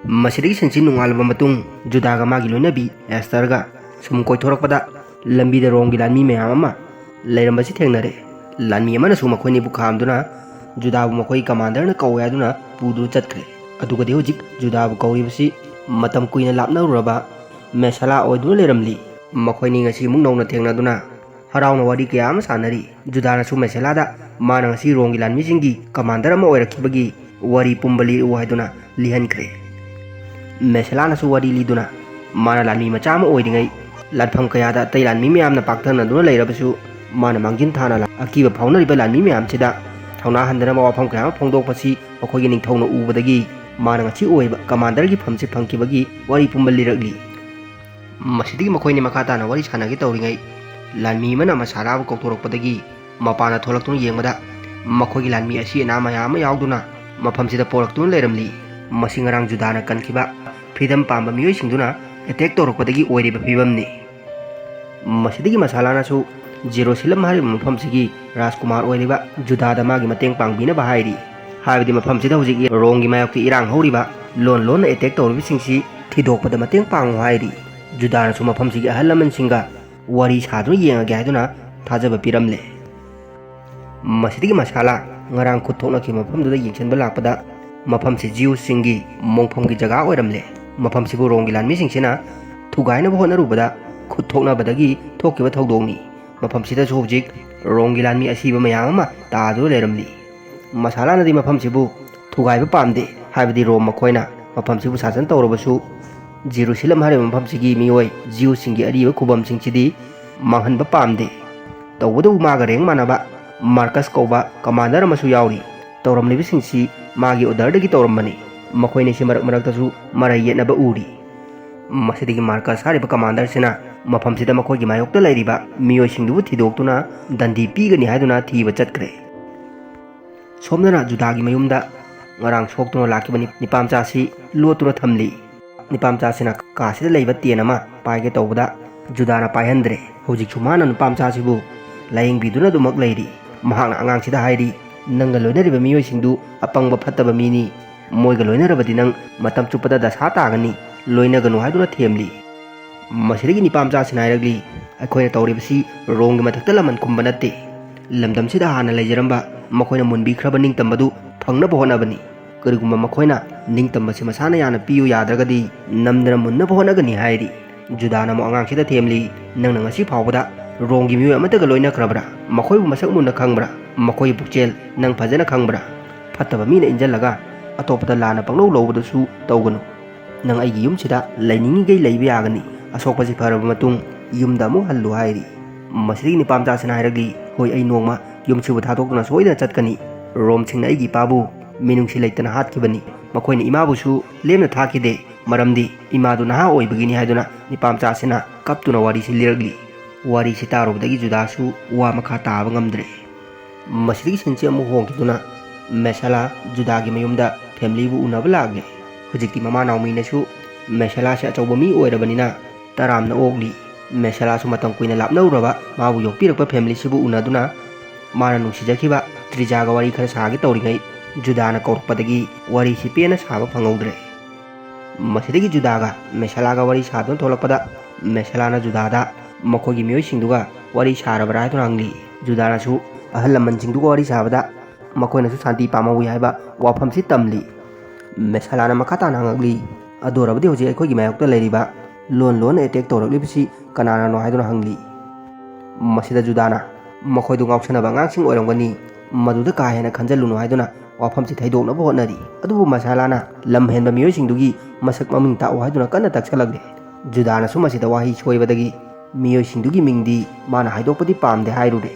ꯃꯁꯤꯗꯒꯤ ꯁꯤꯟꯁꯤ ꯅꯣꯡꯉꯥꯜꯂꯕ ꯃꯇꯨꯡ ꯖꯨꯗꯥꯒ ꯃꯥꯒꯤ ꯂꯣꯏꯅꯕꯤ ꯑꯦꯁꯇꯔꯒ ꯁꯨꯝ ꯀꯣꯏꯊꯣꯔꯛꯄꯗ ꯂꯝꯕꯤꯗ ꯔꯣꯝꯒꯤ ꯂꯥꯟꯃꯤ ꯃꯌꯥꯝ ꯑꯃ ꯂꯩꯔꯝꯕꯁꯤ ꯊꯦꯡꯅꯔꯦ꯫ ꯂꯥꯟꯃꯤ ꯑꯃꯅꯁꯨ ꯃꯈꯣꯏꯅꯤꯕꯨ ꯈꯥꯝꯗꯨꯅ ꯖꯨꯗꯥꯕꯨ ꯃꯈꯣꯏꯒꯤ ꯀꯃꯥꯟꯗꯔꯅ ꯀꯧꯋꯦ ꯍꯥꯏꯗꯨꯅ ꯄꯨꯗꯨꯅ ꯆꯠꯈ꯭ꯔꯦ꯫ ꯑꯗꯨꯒꯗꯤ ꯍꯧꯖꯤꯛ ꯖꯨꯗꯥꯕꯨ ꯀꯧꯔꯤꯕꯁꯤ ꯃꯇꯝ ꯀꯨꯏꯅ ꯂꯥꯞꯅꯔꯨꯔꯕ ꯃꯦꯁꯥꯂꯥ ꯑꯣꯏꯗꯨꯅ ꯂꯩꯔꯝꯂꯤ꯫ ꯃꯈꯣꯏꯅꯤ ꯉꯁꯤ ꯑꯃꯨꯛ ꯅꯧꯅ ꯊꯦꯡꯅꯗꯨꯅ ꯍꯔꯥꯎꯅ ꯋꯥꯔꯤ ꯀꯌꯥ ꯑꯃ ꯁꯥꯟꯅꯔꯤ꯫ ꯖꯨꯗꯥꯅꯁꯨ ꯃꯦꯁꯦꯂꯥꯗ ꯃꯥꯅ ꯉꯁꯤ ꯔꯣꯝꯒꯤ ꯂꯥꯟꯃꯤꯁꯤꯡꯒꯤ ꯀꯃꯥꯟꯗꯔ ꯑꯃ ꯑꯣꯏꯔꯛꯈꯤꯕꯒꯤ ꯋꯥꯔꯤ ꯄꯨꯝꯕ ꯂꯤꯔꯛꯎ ꯍꯥꯏꯗꯨꯅ ꯂꯤꯍꯟꯈ꯭ꯔꯦ꯫ ꯃꯦꯁꯦꯂꯥꯅꯁꯨ ꯋꯥꯔꯤ ꯂꯤꯗꯨꯅ ꯃꯥꯅ ꯂꯥꯟꯃꯤ ꯃꯆꯥ ꯑꯃ ꯑꯣꯏꯔꯤꯉꯩ ꯂꯥꯟꯐꯝ ꯀꯌꯥꯗ ꯑꯇꯩ ꯂꯥꯟꯃꯤ ꯃꯌꯥꯝꯅ ꯄꯥꯛꯊꯅꯗꯨꯅ ꯂꯩꯔꯕꯁꯨ ꯃꯥꯅ ꯃꯥꯡꯖꯤꯟ ꯊꯥꯅ ꯂꯥ-, ꯑꯀꯤꯕ ꯐꯥꯎꯅꯔꯤꯕ ꯂꯥꯟꯃꯤ ꯃꯌꯥꯝꯁꯤꯗ ꯊꯧꯅꯥ ꯍꯟꯗꯅꯕ ꯋꯥꯐꯝ ꯀꯌꯥ ꯑꯃ ꯐꯣꯡꯗꯣꯛꯄꯁꯤ ꯃꯈꯣꯏꯒꯤ ꯅꯤꯡꯊꯧꯅ ꯎꯕꯗꯒꯤ ꯃꯥꯅ ꯉꯁꯤ ꯑꯣꯏꯕ ꯀꯃꯥꯟꯗꯔꯒꯤ ꯐꯝꯁꯦ ꯐꯪꯈꯤꯕꯒꯤ ꯋꯥꯔꯤ ꯄꯨꯝꯕ ꯂꯤꯔꯛꯂꯤ꯫ ꯃꯁꯤꯗꯒꯤ ꯃꯈꯣꯏꯅꯤ ꯃꯈꯥ ꯇꯥꯅ ꯋꯥꯔꯤ ꯁꯥꯟꯅꯒꯦ ꯇꯧꯔꯤꯉꯩ ꯂꯥꯟꯃꯤ ꯑꯃꯅ ꯃꯁꯥꯂꯥꯕꯨ ꯀꯧꯊꯣꯔꯛꯄꯗꯒꯤ ꯃꯄꯥꯟꯗ ꯊꯣꯛꯂꯛꯇꯨꯅ ꯌꯦꯡꯕꯗ ꯃꯈꯣꯏꯒꯤ ꯂꯥꯟꯃꯤ ꯑꯁꯤ ꯑꯅꯥ ꯃꯌꯥꯝ ꯑꯃ ꯌꯥꯎꯗꯨꯅ ꯃꯐꯝꯁꯤꯗ ꯄꯣꯔꯛꯇꯨꯅ ꯂꯩꯔꯝꯂꯤ꯫ ꯃꯁꯤ ꯉꯔꯥꯡ ꯖꯨꯗꯥꯅ ꯀꯟꯈꯤꯕ ꯐ꯭ꯔꯤꯗꯝ ꯄꯥꯝꯕ ꯃꯤꯑꯣꯏꯁꯤꯡꯗꯨꯅ ꯑꯦꯇꯦꯛ ꯇꯧꯔꯛꯄꯗꯒꯤ ꯑꯣꯏꯔꯤꯕ ꯐꯤꯕꯝꯅꯤ꯫ ꯃꯁꯤꯗꯒꯤ ꯃꯁꯥꯂꯥꯅꯁꯨ ꯖꯦꯔꯨꯁꯂꯝ ꯍꯥꯏꯔꯤꯕ ꯃꯐꯝꯁꯤꯒꯤ ꯔꯥꯖꯀꯨꯃꯥꯔ ꯑꯣꯏꯔꯤꯕ ꯖꯨꯗꯥꯗ ꯃꯥꯒꯤ ꯃꯇꯦꯡ ꯄꯥꯡꯕꯤꯅꯕ ꯍꯥꯏꯔꯤ꯫ ꯍꯥꯏꯕꯗꯤ ꯃꯐꯝꯁꯤꯗ ꯍꯧꯖꯤꯛ ꯔꯣꯝꯒꯤ ꯃꯥꯌꯣꯛꯇ ꯏꯔꯥꯡ ꯍꯧꯔꯤꯕ, ꯂꯣꯟ ꯂꯣꯟꯅ ꯑꯦꯇꯦꯛ ꯇꯧꯔꯤꯕꯁꯤꯡꯁꯤ ꯊꯤꯗꯣꯛꯄꯗ ꯃꯇꯦꯡ ꯄꯥꯡꯉꯨ ꯍꯥꯏꯔꯤ꯫ ꯖꯨꯗꯥꯅꯁꯨ ꯃꯐꯝꯁꯤꯒꯤ ꯑꯍꯜ ꯂꯃꯟꯁꯤꯡꯒ ꯋꯥꯔꯤ ꯁꯥꯗꯨꯅ ꯌꯦꯡꯉꯒꯦ ꯍꯥꯏꯗꯨꯅ ꯊꯥꯖꯕ ꯄꯤꯔꯝꯂꯦ꯫ ꯃꯁꯤꯗꯒꯤ ꯃꯁꯥꯂꯥ ꯉꯔꯥꯡ ꯈꯨꯠ ꯊꯣꯛꯅꯈꯤꯕ ꯃꯐꯝꯗꯨꯗ ꯌꯦꯡꯁꯤꯟꯕ ꯂꯥꯛꯄꯗ ꯃꯐꯝꯁꯤ ꯖꯤꯎꯁꯤꯡꯒꯤ ꯃꯣꯡꯐꯝꯒꯤ ꯖꯒꯥ ꯑꯣꯏꯔꯝꯂꯦ꯫ ꯃꯐꯝꯁꯤꯕꯨ ꯔꯣꯝꯒꯤ ꯂꯥꯟꯃꯤꯁꯤꯡꯁꯤꯅ ꯊꯨꯒꯥꯏꯅꯕ ꯍꯣꯠꯅꯔꯨꯕꯗ ꯈꯨꯠ ꯊꯣꯛꯅꯕꯗꯒꯤ ꯊꯣꯛꯈꯤꯕ ꯊꯧꯗꯣꯛꯅꯤ꯫ ꯃꯐꯝꯁꯤꯗꯁꯨ ꯍꯧꯖꯤꯛ ꯔꯣꯝꯒꯤ ꯂꯥꯟꯃꯤ ꯑꯁꯤꯕ ꯃꯌꯥꯝ ꯑꯃ ꯇꯥꯗꯨꯅ ꯂꯩꯔꯝꯂꯤ꯫ ꯃꯁꯥꯂꯥꯅꯗꯤ ꯃꯐꯝꯁꯤꯕꯨ ꯊꯨꯒꯥꯏꯕ ꯄꯥꯝꯗꯦ, ꯍꯥꯏꯕꯗꯤ ꯔꯣꯝ ꯃꯈꯣꯏꯅ ꯃꯐꯝꯁꯤꯕꯨ ꯁꯥꯁꯟ ꯇꯧꯔꯕꯁꯨ ꯖꯦꯔꯨꯁꯂꯝ ꯍꯥꯏꯔꯤꯕ ꯃꯐꯝꯁꯤꯒꯤ ꯃꯤꯑꯣꯏ ꯖꯤꯎꯁꯤꯡꯒꯤ ꯑꯔꯤꯕ ꯈꯨꯕꯝꯁꯤꯡꯁꯤꯗꯤ ꯃꯥꯡꯍꯟꯕ ꯄꯥꯝꯗꯦ꯫ ꯇꯧꯕꯇꯕꯨ ꯃꯥꯒ ꯔꯦꯡ ꯃꯥꯟꯅꯕ ꯃꯥꯔꯀꯁ ꯀꯧꯕ ꯀꯃꯥꯟꯗꯔ ꯑꯃꯁꯨ ꯌꯥꯎꯔꯤ꯫ ꯇꯧꯔꯝꯂꯤꯕꯁꯤꯡꯁꯤ ꯃꯥꯒꯤ ꯑꯣꯔꯗꯔꯗꯒꯤ ꯇꯧꯔꯝꯕꯅꯤ꯫ ꯃꯈꯣꯏꯅꯤꯁꯤ ꯃꯔꯛ ꯃꯔꯛꯇꯁꯨ ꯃꯔꯩ ꯌꯦꯠꯅꯕ ꯎꯔꯤ꯫ ꯃꯁꯤꯗꯒꯤ ꯃꯥꯔꯀꯁ ꯍꯥꯏꯔꯤꯕ ꯀꯃꯥꯟꯗꯔꯁꯤꯅ ꯃꯐꯝꯁꯤꯗ ꯃꯈꯣꯏꯒꯤ ꯃꯥꯌꯣꯛꯇ ꯂꯩꯔꯤꯕ ꯃꯤꯑꯣꯏꯁꯤꯡꯗꯨꯕꯨ ꯊꯤꯗꯣꯛꯇꯨꯅ ꯗꯟꯗꯤ ꯄꯤꯒꯅꯤ ꯍꯥꯏꯗꯨꯅ ꯊꯤꯕ ꯆꯠꯈ꯭ꯔꯦ꯫ ꯁꯣꯝꯗꯅ ꯖꯨꯗꯥꯒꯤ ꯃꯌꯨꯝꯗ ꯉꯔꯥꯡ ꯁꯣꯛꯇꯨꯅ ꯂꯥꯛꯈꯤꯕ ꯅꯤ-, ꯅꯤꯄꯥꯝꯆꯥꯁꯤ ꯂꯣꯠꯇꯨꯅ ꯊꯝꯂꯤ꯫ ꯅꯤꯄꯥꯝꯆꯥꯁꯤꯅ ꯀꯥꯁꯤꯗ ꯂꯩꯕ ꯇꯦꯟ ꯑꯃ ꯄꯥꯏꯒꯦ ꯇꯧꯕꯗ ꯖꯨꯗꯥꯅ ꯄꯥꯏꯍꯟꯗ꯭ꯔꯦ꯫ ꯍꯧꯖꯤꯛꯁꯨ ꯃꯥꯅ ꯅꯤꯄꯥꯝꯆꯥꯁꯤꯕꯨ ꯂꯥꯌꯦꯡꯕꯤꯗꯨꯅ ꯑꯗꯨꯃꯛ ꯂꯩꯔꯤ꯫ ꯃꯍꯥꯛꯅ ꯑꯉꯥꯡꯁꯤꯗ ꯍꯥꯏꯔꯤ, "ꯅꯪꯒ ꯂꯣꯏꯅꯔꯤꯕ ꯃꯤꯑꯣꯏꯁꯤꯡꯗꯨ ꯑꯄꯪꯕ ꯐꯠꯇꯕ ꯃꯤꯅꯤ꯫ ꯃꯣꯏꯒ ꯂꯣꯏꯅꯔꯕꯗꯤ ꯅꯪ ꯃꯇꯝ ꯆꯨꯞꯄꯗ ꯗꯁꯥ ꯇꯥꯒꯅꯤ꯫ ꯂꯣꯏꯅꯒꯅꯨ" ꯍꯥꯏꯗꯨꯅ ꯊꯦꯝꯂꯤ꯫ ꯃꯁꯤꯗꯒꯤ ꯅꯤꯄꯥꯝꯆꯥꯁꯤꯅ ꯍꯥꯏꯔꯛꯂꯤ, "ꯑꯩꯈꯣꯏꯅ ꯇꯧꯔꯤꯕꯁꯤ ꯔꯣꯝꯒꯤ ꯃꯊꯛꯇ ꯂꯃꯟ ꯈꯨꯝꯕ ꯅꯠꯇꯦ꯫ ꯂꯝꯗꯝꯁꯤꯗ ꯍꯥꯟꯅ ꯂꯩꯖꯔꯝꯕ ꯃꯈꯣꯏꯅ ꯃꯨꯟꯕꯤꯈ꯭ꯔꯕ ꯅꯤꯡꯇꯝꯕꯗꯨ ꯐꯪꯅꯕ ꯍꯣꯠꯅꯕꯅꯤ꯫ ꯀꯔꯤꯒꯨꯝꯕ ꯃꯈꯣꯏꯅ ꯅꯤꯡꯇꯝꯕꯁꯤ ꯃꯁꯥꯅ ꯌꯥꯅ ꯄꯤꯌꯨ ꯌꯥꯗ꯭ꯔꯒꯗꯤ ꯅꯝꯗꯅ ꯃꯨꯟꯅꯕ ꯍꯣꯠꯅꯒꯅꯤ" ꯍꯥꯏꯔꯤ꯫ ꯖꯨꯗꯥꯅ ꯑꯃꯨꯛ ꯑꯉꯥꯡꯁꯤꯗ ꯊꯦꯝꯂꯤ, "ꯅꯪꯅ ꯉꯁꯤ ꯐꯥꯎꯕꯗ ꯔꯣꯝꯒꯤ ꯃꯤꯑꯣꯏ ꯑꯃꯠꯇꯒ ꯂꯣꯏꯅꯈ꯭ꯔꯕ꯭ꯔꯥ? ꯃꯈꯣꯏꯕꯨ ꯃꯁꯛ ꯃꯨꯟꯅ ꯈꯪꯕ꯭ꯔꯥ? ꯃꯈꯣꯏꯒꯤ ꯄꯨꯛꯆꯦꯜ ꯅꯪ ꯐꯖꯅ ꯈꯪꯕ꯭ꯔꯥ? ꯐꯠꯇꯕ ꯃꯤꯅ ꯏꯟꯖꯜꯂꯒ ꯑꯇꯣꯞꯄꯗ ꯂꯥꯟꯅ ꯄꯪꯂꯧ ꯂꯧꯕꯗꯨꯁꯨ ꯇꯧꯒꯅꯨ꯫ ꯅꯪ ꯑꯩꯒꯤ ꯌꯨꯝꯁꯤꯗ ꯂꯩꯅꯤꯡꯉꯤꯈꯩ ꯂꯩꯕ ꯌꯥꯒꯅꯤ꯫ ꯑꯁꯣꯛꯄꯁꯤ ꯐꯔꯕ ꯃꯇꯨꯡ ꯌꯨꯝꯗ ꯑꯃꯨꯛ ꯍꯜꯂꯨ ꯍꯥꯏꯔꯤ꯫ ꯃꯁꯤꯗꯒꯤ ꯅꯨꯄꯥ ꯃꯆꯥꯁꯤꯅ ꯍꯥꯏꯔꯛꯂꯤ, "ꯍꯣꯏ, ꯑꯩ ꯅꯣꯡꯃ ꯌꯨꯝꯁꯤꯕꯨ ꯊꯥꯗꯣꯛꯇꯨꯅ ꯁꯣꯏꯗꯅ ꯆꯠꯀꯅꯤ꯫ ꯔꯣꯝꯁꯤꯡꯅ ꯑꯩꯒꯤ ꯏꯄꯥꯕꯨ ꯃꯤꯅꯨꯡꯁꯤ ꯂꯩꯇꯅ ꯍꯥꯠꯈꯤꯕꯅꯤ꯫ ꯃꯈꯣꯏꯅ ꯏꯃꯥꯕꯨꯁꯨ ꯂꯦꯝꯅ ꯊꯥꯈꯤꯗꯦ, ꯃꯔꯝꯗꯤ ꯏꯃꯥꯗꯨ ꯅꯍꯥ ꯑꯣꯏꯕꯒꯤꯅꯤ" ꯍꯥꯏꯗꯨꯅ ꯅꯨꯄꯥ ꯃꯆꯥꯁꯤꯅ ꯀꯞꯇꯨꯅ ꯋꯥꯔꯤꯁꯤ ꯂꯤꯔꯛꯂꯤ꯫ ꯋꯥꯔꯤꯁꯤ ꯇꯥꯔꯨꯕꯗꯒꯤ ꯖꯨꯗꯥꯁꯨ ꯋꯥ ꯃꯈꯥ ꯇꯥꯕ ꯉꯝꯗ꯭ꯔꯦ꯫ ꯃꯁꯤꯗꯒꯤ ꯁꯤꯟꯁꯤ ꯑꯃꯨꯛ ꯍꯣꯡꯈꯤꯗꯨꯅ ꯃꯦꯁꯥꯂꯥ ꯖꯨꯗꯥꯒꯤ ꯃꯌꯨꯝꯗ ꯐꯦꯃꯤꯂꯤꯕꯨ ꯎꯅꯕ ꯂꯥꯛꯂꯦ꯫ ꯍꯧꯖꯤꯛꯇꯤ ꯃꯃꯥ ꯅꯥꯎꯃꯤꯅꯁꯨ ꯃꯦꯁꯥꯂꯥꯁꯦ ꯑꯆꯧꯕ ꯃꯤ ꯑꯣꯏꯔꯕꯅꯤꯅ ꯇꯔꯥꯝꯅ ꯑꯣꯛꯂꯤ꯫ ꯃꯦꯁꯥꯂꯥꯁꯨ ꯃꯇꯝ ꯀꯨꯏꯅ ꯂꯥꯞꯅꯔꯨꯔꯕ ꯃꯥꯕꯨ ꯌꯣꯛꯄꯤꯔꯛꯄ ꯐꯦꯃꯤꯂꯤꯁꯤꯕꯨ ꯎꯅꯗꯨꯅ ꯃꯥꯅ ꯅꯨꯡꯁꯤꯖꯈꯤꯕ ꯇ꯭ꯔꯤꯖꯥꯒ ꯋꯥꯔꯤ ꯈꯔ ꯁꯥꯒꯦ ꯇꯧꯔꯤꯉꯩ ꯖꯨꯗꯥꯅ ꯀꯧꯔꯛꯄꯗꯒꯤ ꯋꯥꯔꯤꯁꯤ ꯄꯦꯟꯅ ꯁꯥꯕ ꯐꯪꯍꯧꯗ꯭ꯔꯦ꯫ ꯃꯁꯤꯗꯒꯤ ꯖꯨꯗꯥꯒ ꯃꯦꯁꯥꯂꯥꯒ ꯋꯥꯔꯤ ꯁꯥꯗꯨꯅ ꯊꯣꯛꯂꯛꯄꯗ ꯃꯦꯁꯥꯂꯥꯅ ꯖꯨꯗꯥꯗ ꯃꯈꯣꯏꯒꯤ ꯃꯤꯑꯣꯏꯁꯤꯡꯗꯨꯒ ꯋꯥꯔꯤ ꯁꯥꯔꯕ꯭ꯔꯥ ꯍꯥꯏꯗꯨꯅ ꯍꯪꯂꯤ꯫ ꯖꯨꯗꯥꯅꯁꯨ ꯑꯍꯜ ꯂꯃꯟꯁꯤꯡꯗꯨꯒ ꯋꯥꯔꯤ ꯁꯥꯕꯗ ꯃꯈꯣꯏꯅꯁꯨ ꯁꯥꯟꯇꯤ ꯄꯥꯝꯍꯧꯋꯤ ꯍꯥꯏꯕ ꯋꯥꯐꯝꯁꯤ ꯇꯝꯂꯤ꯫ ꯃꯦꯁꯥꯂꯥꯅ ꯃꯈꯥ ꯇꯥꯅ ꯍꯪꯉꯛꯂꯤ, "ꯑꯗꯨ ꯑꯣꯏꯔꯕꯗꯤ ꯍꯧꯖꯤꯛ ꯑꯩꯈꯣꯏꯒꯤ ꯃꯥꯌꯣꯛꯇ ꯂꯩꯔꯤꯕ ꯂꯣꯟ ꯂꯣꯟꯅ ꯑꯦꯇꯦꯛ ꯇꯧꯔꯛꯂꯤꯕꯁꯤ ꯀꯅꯥꯅꯅꯣ?" ꯍꯥꯏꯗꯨꯅ ꯍꯪꯂꯤ꯫ ꯃꯁꯤꯗ ꯖꯨꯗꯥꯅ, "ꯃꯈꯣꯏꯗꯨ ꯉꯥꯎꯁꯟꯅꯕ ꯑꯉꯥꯡꯁꯤꯡ ꯑꯣꯏꯔꯝꯒꯅꯤ, ꯃꯗꯨꯗ ꯀꯥ ꯍꯦꯟꯅ ꯈꯟꯖꯜꯂꯨꯅꯨ" ꯍꯥꯏꯗꯨꯅ ꯋꯥꯐꯝꯁꯤ ꯊꯩꯗꯣꯛꯅꯕ ꯍꯣꯠꯅꯔꯤ꯫ ꯑꯗꯨꯕꯨ ꯃꯦꯁꯥꯂꯥꯅ ꯂꯝ ꯍꯦꯟꯕ ꯃꯤꯑꯣꯏꯁꯤꯡꯗꯨꯒꯤ ꯃꯁꯛ ꯃꯃꯤꯡ ꯇꯥꯛꯎ ꯍꯥꯏꯗꯨꯅ ꯀꯟꯅ ꯇꯛꯁꯜꯂꯛꯂꯤ꯫ ꯖꯨꯗꯥꯅꯁꯨ ꯃꯁꯤꯗ ꯋꯥꯍꯩ ꯁꯣꯏꯕꯗꯒꯤ ꯃꯤꯑꯣꯏꯁꯤꯡꯗꯨꯒꯤ ꯃꯤꯡꯗꯤ ꯃꯥꯅ ꯍꯥꯏꯗꯣꯛꯄꯗꯤ ꯄꯥꯝꯗꯦ ꯍꯥꯏꯔꯨꯔꯦ꯫